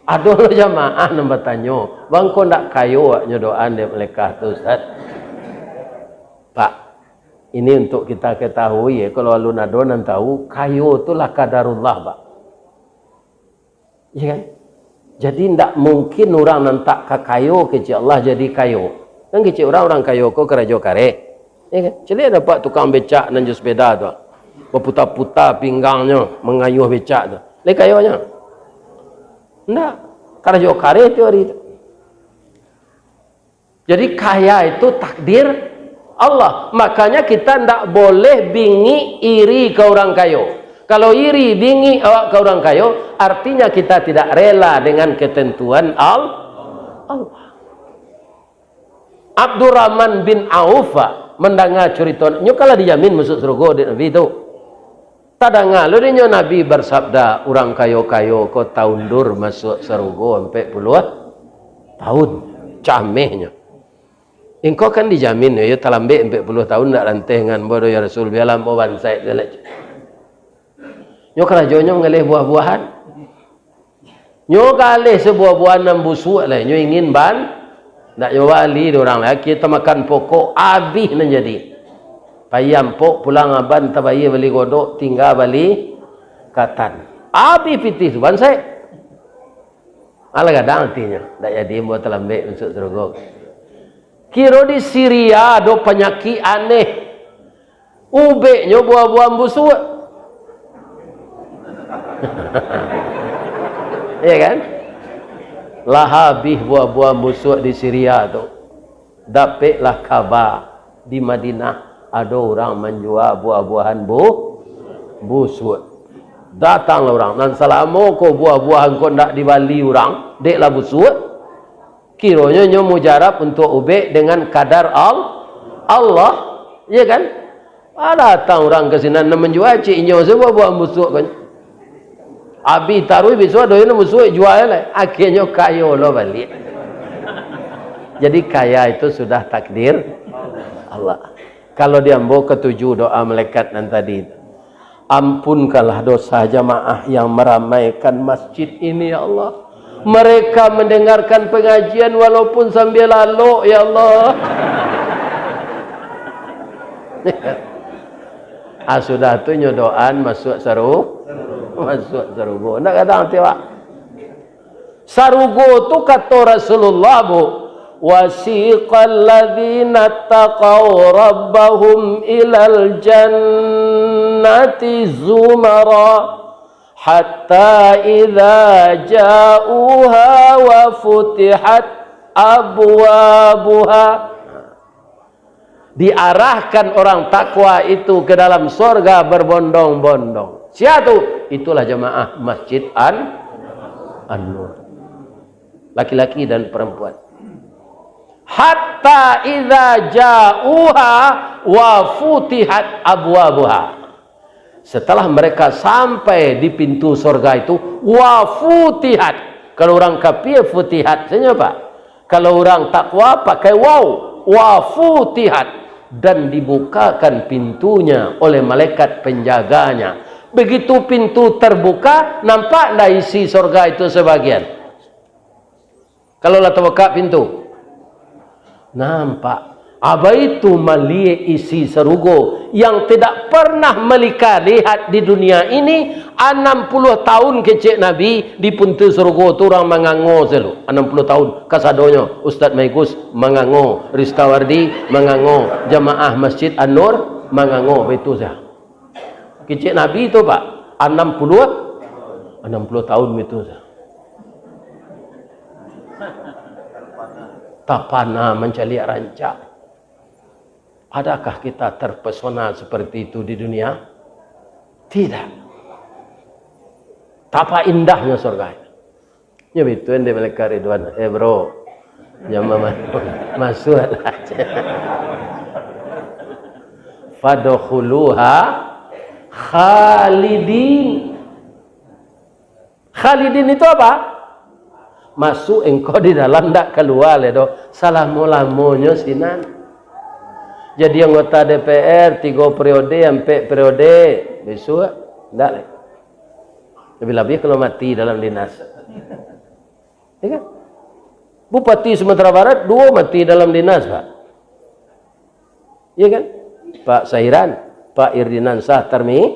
Ado lo jamaah nan batanyo, "Bang, kok ndak kayo awaknyo doa dek malaikat tu, Ustaz?" Pak, ini untuk kita ketahui, ya, kalau alun ado nan tahu, kayo tu lah kadarullah, Pak. Iya kan? Jadi, ndak mungkin urang nan tak ka kayo kecek Allah jadi kayo. Kan kecek urang, urang kayo ko karajo kareh. Iya kan? Caliak dapek tukang becak nan jo sepeda tu. Baputa-puta pinggangnyo, mangayuh becak tu. Lai kayonyo? Ndak. Karajo kareh tiok ari tu. Jadi, kaya itu takdir Allah. Makanya, kita ndak boleh bingik iri ka urang kayo. Kalau iri, bingik awak ka urang kayo, artinya kita tidak rela dengan ketentuan Al-, Allah. Abdurrahman bin Auf, Pak, mandanga curito, nyo kan lah dijamin masuak sarugo dek Nabi tu. Tadanga lo dinyo Nabi bersabda, "Urang kayo-kayo ko taundur masuak sarugo ampek puluah tahun." Camehnyo. "Ingkau kan dijamin, yo, talambek ampek puluah tahun ndak ranteh ngan ambo doh, ya Rasul, bialah ambo bansaik sajo." Nyo karajonyo mangaleh buah-buahan. Nyo ka aleh sabuah-buahan nan busuak lai, nyo ingin ban-, ndak nyo bali dek urang lai, akhia tamakan pokok, abih nan jadi. Pai ampok, pulang aban, tabayia bali godok, tingga bali katan. Abih pitih tu, bansaik. Alah gadang atinyo, ndak jadi ambo talambek masuak sarugo. Kiro di Siria ado panyakik aneh. Ubeknyo buah-buahan busuak. Iya kan? Lah abih buah-buahan busuak di Siria tu. Dapeklah kaba di Madinah, ado urang manjua buah-buahan bu-, busuak. Datanglah urang, "Nan salamo ko buah-buahan ko ndak dibali urang, dek lah busuak." Kironyo nyo mujarab untuak ubek dengan kadar Al-, Allah, iya kan? Datang urang ka sinan, nan manjua cik inyo, sabab buah musuak kan. Abih taruih, bisuak doh inyo musuak jual lai. Akhirnyo kayo lo baliak. Jadi kaya itu sudah takdir Allah. Kalau di ambo katuju doa malaikat nan tadi, "Ampunkanlah dosa jamaah yang meramaikan masjid ini, ya Allah. Mereka mendengarkan pengajian walaupun sambil lalok, ya Allah." Ah, sudah tu nyo doaan masuak saru-, masuak sarugo. Ndak gadang ati awak. Sarugo tu kato Rasulullah, Bu, "Wasiqal ladzina taqau rabbahum ilal jannati zumara, hatta idza ja'uha wa futihat abwabuha." Diarahkan orang takwa itu ke dalam sorga berbondong-bondong. Sia tu? Itulah jamaah Masjid An-, An-Nur. Laki-laki dan perempuan. Hatta idza ja'uha wa futihat abwabuha. Setelah mereka sampai di pintu sorga itu, wa futihat. Kalau urang kapia, futihat sajo, Pak. Kalau urang takwa, pakai waw. Wa futihat. Dan dibukakan pintunya oleh malaikat penjaganya. Begitu pintu terbuka, nampak ndak isi sorga itu sebagian? Kalau lah tabukak pintu, nampak. Abaitu maliek isi sarugo yang tidak pernah malika lihat di dunia ini, anam puluah tahun kecek Nabi di pintu sarugo tu urang mangango selalu. Anam puluah tahun kasadonyo, Ustaz Maigus mangango, Ristawardi mangango, jamaah Masjid An-Nur mangango, baitu sajo. Kecek Nabi tu, Pak, anam puluah, anam puluah tahun itu. Tapana mancaliak rancak. Adakah kita terpesona seperti itu di dunia? Tidak. Tapa indahnya surga itu. Nyo bitu dek malaikat Ridwan, "Eh, bro, jan ma-, masuaklah." "Fadkhuluha khalidin." Khalidin itu apa? Masuk engkau di dalam, ndak kalua lai doh. Salamo-lamonyo sinan. Jadi anggota D P R tigo periode, ampek periode, bisuak ndak lai. Labiah-labiah kalau mati dalam dinas. Ya kan? Bupati Sumatera Barat, duo mati dalam dinas, Pak. Ya kan? Pak Sairan, Pak Irdinansyah Tarmi-,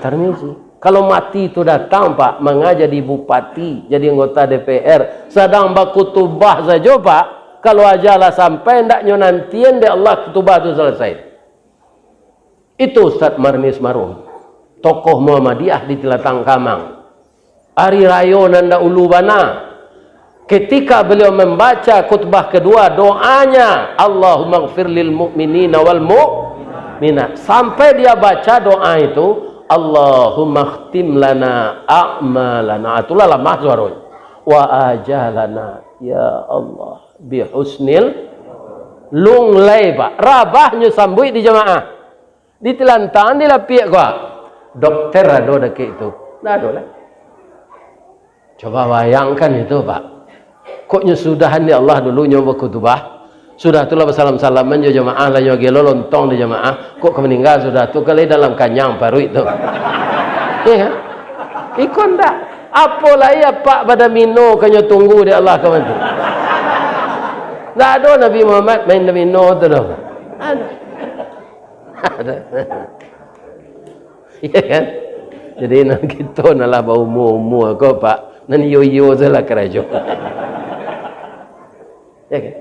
Tarmizi. Kalau mati tu datang, Pak, manga jadi bupati, jadi anggota D P R, sadang bakutubah sajo, Pak, kalau aja lah sampai, ndaknyo nantian dek Allah kutubah tu salasai. Itu Ustaz Marnis Marum, tokoh Muhammadiyah di Tilatang Kamang. Ari rayo nan dahulu bana, ketika beliau membaca khutbah kedua, doanya, "Allahumma gfir lil mu'minina wal mu'minat." Sampai dia baca doa itu, "Allahumma khtim lana a'malana." Itulah lamah suaronyo. "Wa ajalana, ya Allah, bi husnil," lunglai, Pak. Rabahnyo sambuik di jamaah. Di Tilatang, di Lapiak ko. Dokter ado dakek tu? Ndak ado lah. Coba bayangkan itu, Pak. Kok nyo sudahan di Allah dulu nyo bakutubah. Sudah tu lah basalam-salaman jo jamaah, lah nyo gelo lontong di jamaah. Kok ka maningga sudah tu, ka lai dalam kanyang paruik tu. Iya kan? Iko ndak. Apo lai apak badamino ka nyo tunggu di Allah ka mantu. Ndak ado Nabi Muhammad main damino tu doh. Ado. Iya kan? Jadi, nan kito nan lah baumua-umua ko, Pak, nan iyo-iyo sajolah karajo. Ya kan?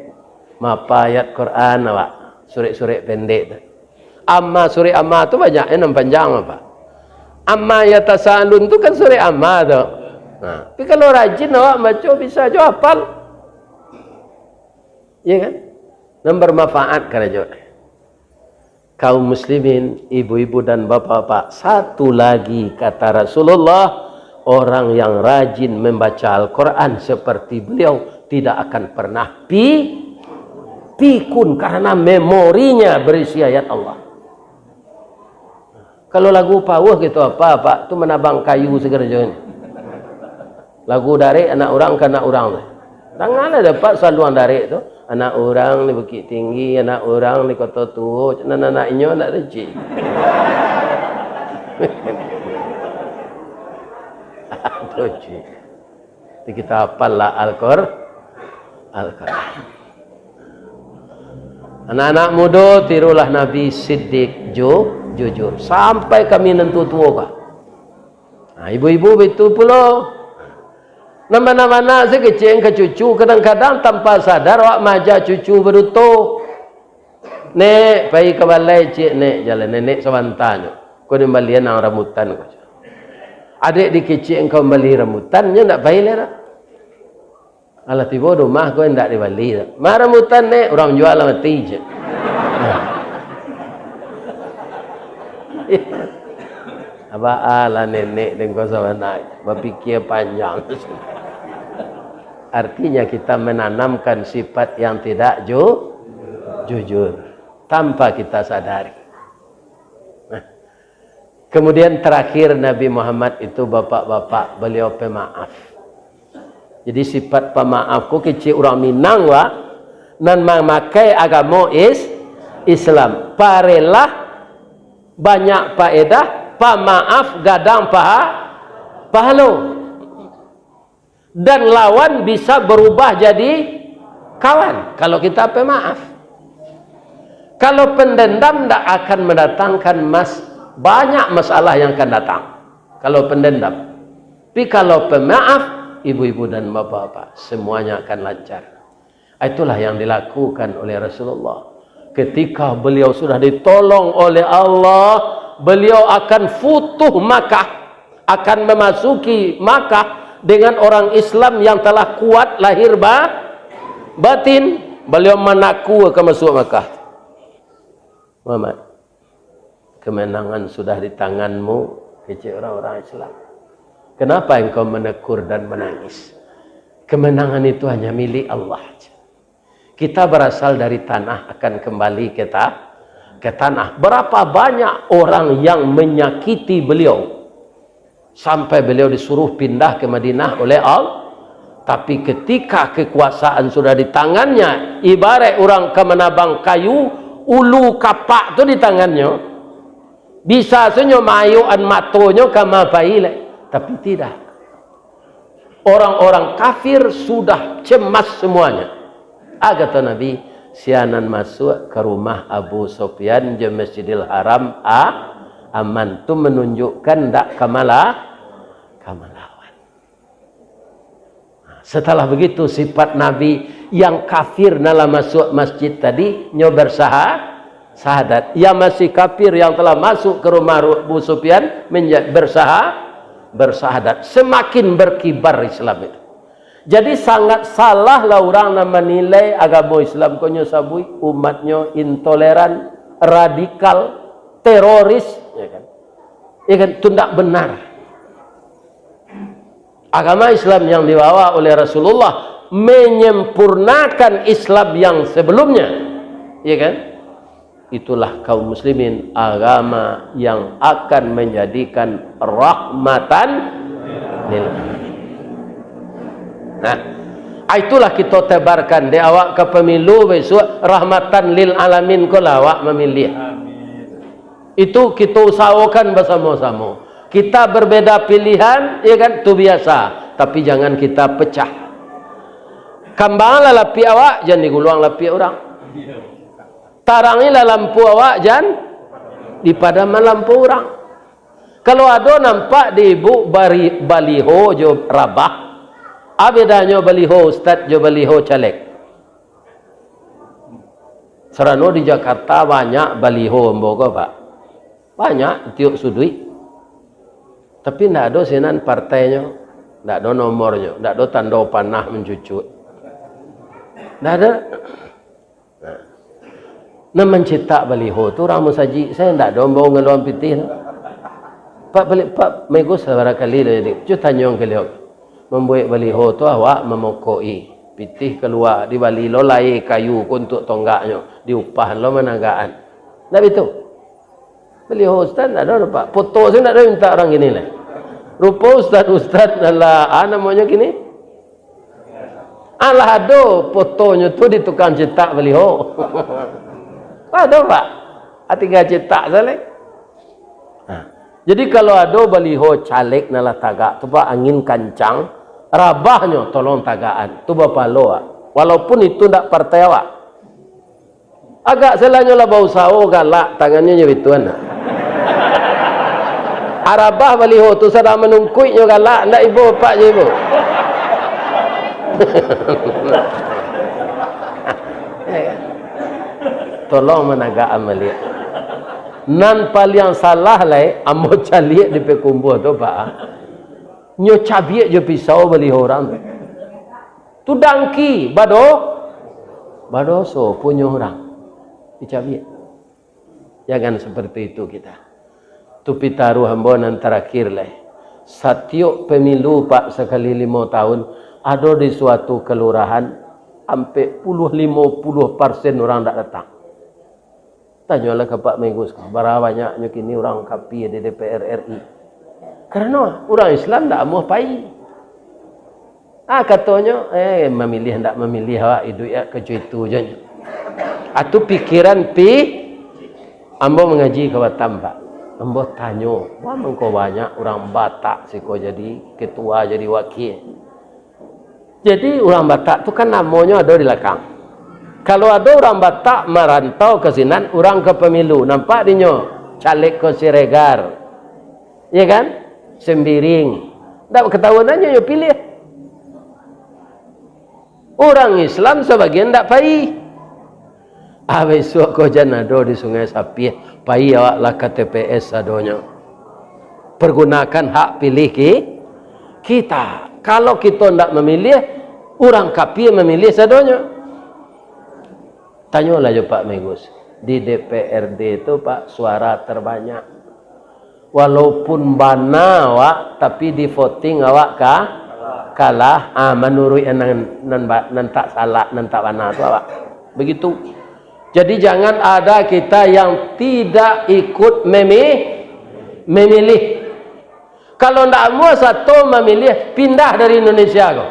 Mapa ayat Quran awak, surek-surek pendek tu. Amma, surek Amma tu banyak, eh, nan panjang apa? Amma yatasaalun tu kan surek Amma tu. Nah, tapi kalau rajin awak baco, bisa jo hafal. Iya kan? Nan bermanfaat karajo. Kaum muslimin, ibu-ibu dan bapak-bapak, satu lagi kata Rasulullah, orang yang rajin membaca Al-Quran seperti beliau tidak akan pernah pi-, pikun karena memorinya berisi ayat Allah. Kalau lagu pauh gitu apa, Pak? Tu manabang kayu sagalo macam ni. Lagu darek anak urang ka anak urang tu. Dangalah dapek saluang darek tu. Anak urang di Bukittinggi, anak urang di Koto Tuo, nan anak inyo ndak ado, cik. Tu, cik. Jadi kita hafal lah Al-Qur-, Al-Quran. Anak-anak mudo, tirulah Nabi Siddiq, ju-, jujur. Sampai kami nan tuo-tuo ka. Nah, ibu-ibu baitu pulo. Nan bana-bana si kecek ka cucu, kadang-kadang tanpa sadar awak maaja cucu baduto. "Nek, pai ka balai ciek, Nek." Jalan nenek sabanta nyo. Ko dimbalian ang rambutan ko. Adek dikecek engkau mambali rambutan, nyo ndak pai lai dah. Alah tibo di rumah ko indak dibali dah. "Ma rambutan, Nek?" "Urang jua lah mati," cek. Abah alah nenek dengko sabana, bapikia panjang. Artinya kita menanamkan sifat yang tidak ju-, jujur tanpa kita sadari. Nah, kemudian terakhir Nabi Muhammad itu bapak-bapak, beliau pemaaf. Jadi sifat pamaaf ko kecek urang Minang, Wak, nan mamakai agamo is-, Islam. Parelah banyak paedah, pamaaf gadang paha-, pahalo. Dan lawan bisa berubah jadi kawan, kalau kita pemaaf. Kalau pendendam ndak akan mendatangkan mas-, banyak masalah yang akan datang. Kalau pendendam. Tapi kalau pemaaf, ibu-ibu dan bapak-bapak, semuanya akan lancar. Itulah yang dilakukan oleh Rasulullah. Ketika beliau sudah ditolong oleh Allah, beliau akan futuh Makkah, akan memasuki Makkah dengan orang Islam yang telah kuat lahir ba-, batin. Beliau manaku akan masuk Makkah. "Muhammad, kemenangan sudah di tanganmu," kecek orang-orang Islam. "Kenapa engkau menekur dan menangis? Kemenangan itu hanya milik Allah." Kita berasal dari tanah, akan kembali ke ta-, ke tanah. Berapa banyak orang yang menyakiti beliau, sampai beliau disuruh pindah ke Madinah oleh Allah. Tapi ketika kekuasaan sudah di tangannya, ibarat urang ka manabang kayu, ulu kapak tu di tangannyo, bisa sajo maayukan matonyo ka ma pai lai. Tapi tidak. Orang-orang kafir sudah cemas semuanya. Ah, kata Nabi, "Sia nan masuak ka rumah Abu Sufyan jo Masjidil Haram a-, aman." Tu menunjukkan ndak ka mala-, ka malawan. Setelah begitu, sifat Nabi, yang kafir nan lah masuak masjid tadi, nyo bersaha-, sahadat. Yang masih kafir yang telah masuk ke rumah Ru-, Abu Sufyan, menja-, bersaha-, bersahadat. Semakin berkibar Islam itu. Jadi, sangat salah lah urang nan manilai agamo Islam ko nyo sabuik umatnyo intoleran, radikal, teroris, ya kan? Ya kan? Itu ndak benar. Agama Islam yang dibawa oleh Rasulullah menyempurnakan Islam yang sebelumnya. Ya kan? Itulah kaum muslimin, agama yang akan menjadikan rahmatan lil alamin. Nah, itulah kita tebarkan di awak ka pemilu besok, rahmatan lil alamin ko lah awak memilih. Itu kita usahakan bersama-sama. Kita berbeda pilihan, ya kan, tu biasa. Tapi jangan kita pecah. Kambanglah lapiak awak, jangan diguluang lapiak urang. Tarangilah lampu awak, jan dipadaman lampu urang. Kalau ado nampak di ibu bari-, baliho jo rabah, a bedanyo baliho ustad jo baliho caleg? Sarano di Jakarta banyak baliho ambo ko, Pak. Banyak tiok suduik. Tapi ndak ado sinan partainyo, ndak ado nomornyo, ndak ado tando panah mancucuk. Ndak ado. Nah. Nan mancetak baliho tu urang musajik, sajo ndak ado ambo ngaluan pitih tu. Pak balik, Pak, mego sabaraha kali lah jadi. Cubo tanyo ka baliau. Mambuek baliho tu awak mamokok-i. Pitih kalua, dibali lo lai kayu ko untuak tonggaknyo, diupah lo managakan. Ndak bitu? Baliho ustaz ndak ado, Pak. Foto sajo ndak ado minta urang kini lai. Rupo ustaz-ustaz, alah, ah, namonyo kini. Alah ado fotonyo tu di tukang cetak baliho. Ado, Pak. Ah, tingga cetak sajo lai. Nah, jadi kalau ado baliho caleg nan lah tagak tu, Pak, angin kancang, rabahnyo tolong tagakan. Tu bapahalo, Pak. Walaupun itu ndak partai awak. Agak salanyo lah bausaho galak, tangannyo nyo bituan. Arabah baliho tu sadang manungkuiknyo galak, ndak ibo, Pak, jo ibo. Tolong managakan baliak. Nan paliang salah lai, ambo caliak di Payakumbuah tu, Pak. Nyo cabiak jo pisau baliho urang tu. Tu dangki, bado-, badoso punyo urang. Dicabiak. Jangan seperti itu kita. Tu pitaruah ambo nan tarakhir lai. Satiok pemilu, Pak, sakali limo tahun, ado di suatu kalurahan, ampek puluah, limo puluah persen urang ndak datang. Tanyolah ka Pak Megus, bara banyaknyo kini urang kapia di D P R R I. Karano urang Islam ndak amuah pai. Ah, katonyo, eh, mamiliah ndak mamiliah awak, iduik awak kecek itu je. Ah, tu pikiran pi-, ambo mangaji ka Batam, Pak. Ambo tanyo, wah, mangko banyak urang Batak siko jadi ketua, jadi wakil. Jadi, urang Batak tu kan namonyo ado di lakang. Kalau ado urang Batak marantau ka sinan, urang ka pamilu, nampak dinyo, caleg ko Siregar. Iya kan? Sembiring. Ndak katahuan aja yo pilih. Urang Islam sabagian ndak pai. Ah, bisuak ko jan ado di Sungai Sapih, pai awak lah ka T P S sadonyo. Pergunakan hak pilih ki-, kita. Kalau kito ndak mamiliah, urang kapia mamiliah sadonyo. Tanyolah jo Pak Megus. Di D P R D tu, Pak, suara terbanyak. Walaupun bana awak, tapi di voting awak ka-, kalah. Ah, manuruik nan, nan ba-, nan tak salah, nan tak bana tu awak. Begitu. Jadi, jangan ada kita yang tidak ikut memi-, memilih. Kalau ndak amuah sato mamiliah, pindah dari Indonesia ko.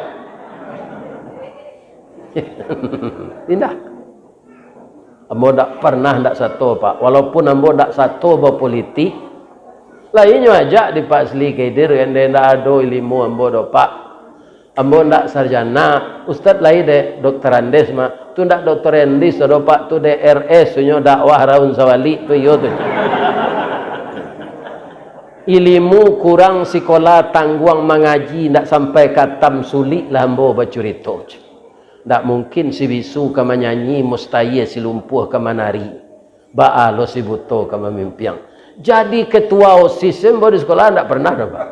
Pindah. Ambo ndak pernah ndak sato, Pak. Walaupun ambo ndak sato bapolitik, lah inyo ajak di Pak Sli Kaidir, ende ndak ado ilimu ambo doh, Pak. Ambo ndak sarjana, ustad lai dek doktorandus mah. Tu ndak doktorandus doh, Pak, tu D R S, tu nyo dakwah raun sawalik tu, iyo tu. Ilimu kurang, sikola tangguang, mangaji ndak sampai katam, sulik lah ambo bacurito. Ndak mungkin si bisu ka manyanyi, mustahia si lumpuah ka manari. Baa lo si buto ka mamimpiang. Jadi ketua OSIS ambo di sikola ndak pernah doh, Pak.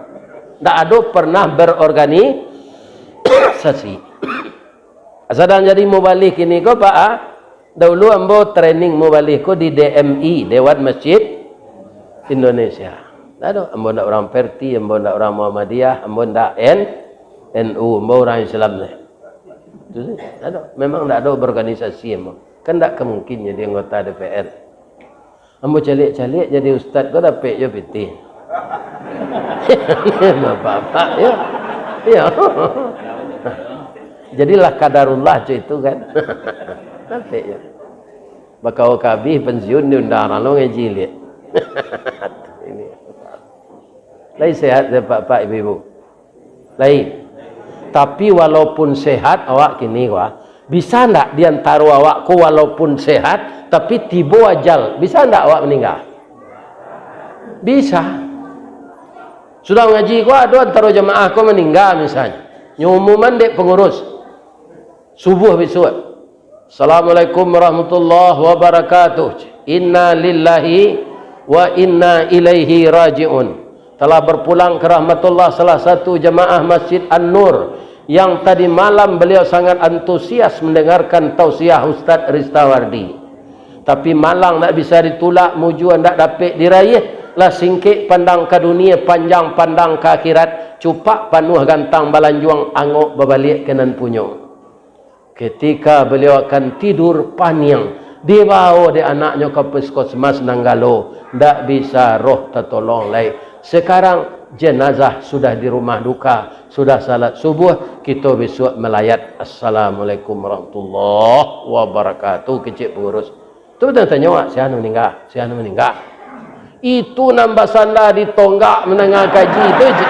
Ndak ado pernah berorganisasi. Sadang jadi mubalih kini ko, Pak, ah. Dahulu ambo training mubalih ko di D M I, Dewan Masjid Indonesia. Ndak ado, ambo ndak urang Perti, ambo ndak urang Muhammadiyah, ambo ndak N-, N U, ambo urang Islam se. Itu saja. Ndak ado. Memang ndak ado berorganisasi ambo. Kan ndak ka mungkin jadi anggota D P R. Ambo caliak-caliak jadi ustad ko dapek jo pitih. Bapak-bapak, yo. Yo. Jadilah kadarullah cak itu kan. Dapek jo. Bakawa kabih pensiun diundang urang lo ngaji liak. Ini. Lai sehat, Bapak-bapak, Ibu-ibu? Lai. Tapi walaupun sehat awak kini ko, bisa ndak di antaro awak ko walaupun sehat, tapi tibo ajal, bisa ndak awak maningga? Bisa. Sudah ngaji ko, ado antaro jamaah ko maningga misalnyo. Nyo umuman dek pangurus. Subuah bisuak. Assalamualaikum warahmatullahi wabarakatuh. Inna lillahi wa inna ilaihi raji'un. Telah berpulang ke rahmatullah salah satu jamaah Masjid An-Nur yang tadi malam beliau sangat antusias mendengarkan tausiah Ustaz Ristawardi. Tapi malang ndak bisa ditulak, mujua ndak dapek diraih, lah singkek pandang ka dunia, panjang pandang ka akhirat, cupak panuah gantang balanjuang, angok babaliak ka nan punyo. Ketika beliau akan tidur, paniang, Dibawo dek anaknyo ka puskesmas Nanggalo, ndak bisa, roh tatolong lai. Sekarang jenazah sudah di rumah duka, sudah salat subuh, kito bisuak malayat, "Assalamualaikum warahmatullahi wabarakatuh," kecek pangurus. Tu tanyo, "Sia nan maningga, sia nan maningga." Itu nan basanda di tonggak mandanga kaji tu je.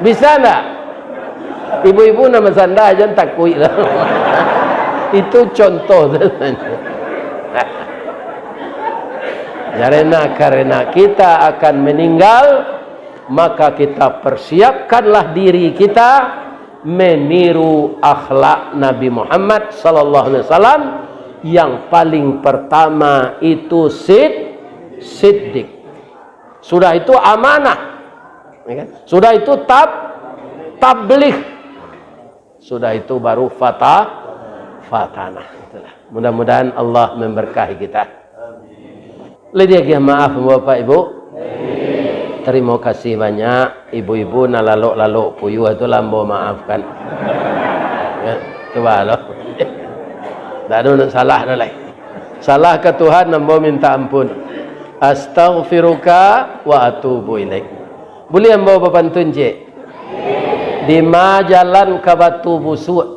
Bisa ndak? Ibu-ibu nan basanda jan takuik lah. Itu contoh tu. Karena, karena kita akan meninggal, maka kita persiapkanlah diri kita meniru akhlak Nabi Muhammad sallallahu alaihi wasallam. Yang paling pertama itu sid-, siddiq. Sudah itu amanah. Ya kan? Sudah itu tab-, tabligh. Sudah itu baru fata-, fatanah. Itulah. Mudah-mudahan Allah memberkahi kita. Lai diagiah maaf, Bapak Ibu? Tarimo kasih banyak, ibu-ibu nan lalok-lalok puyuah tu lah ambo maafkan. Ya, cuba lo. Ndak ado nan salah doh lai. Salah ka Tuhan, ambo minta ampun. Astaghfiruka wa atubu ilaik. Buliah ambo bapantun ciek? Dima jalan ka Batu Busuak,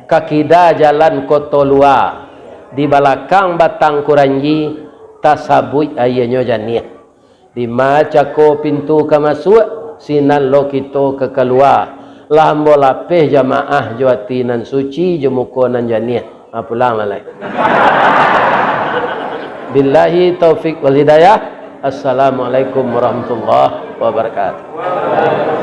ka kida jalan Koto Lua, di balakang Batang Kuranji, tasabuik aianyo janiah. Dima cako pintu ka masuak, sinan lo kito ka kalua. Lah ambo lapeh jamaah jo ati nan suci, jo muko nan janiah. Ha, pulang lah lai. Billahi taufik wal hidayah. Assalamualaikum warahmatullahi wabarakatuh.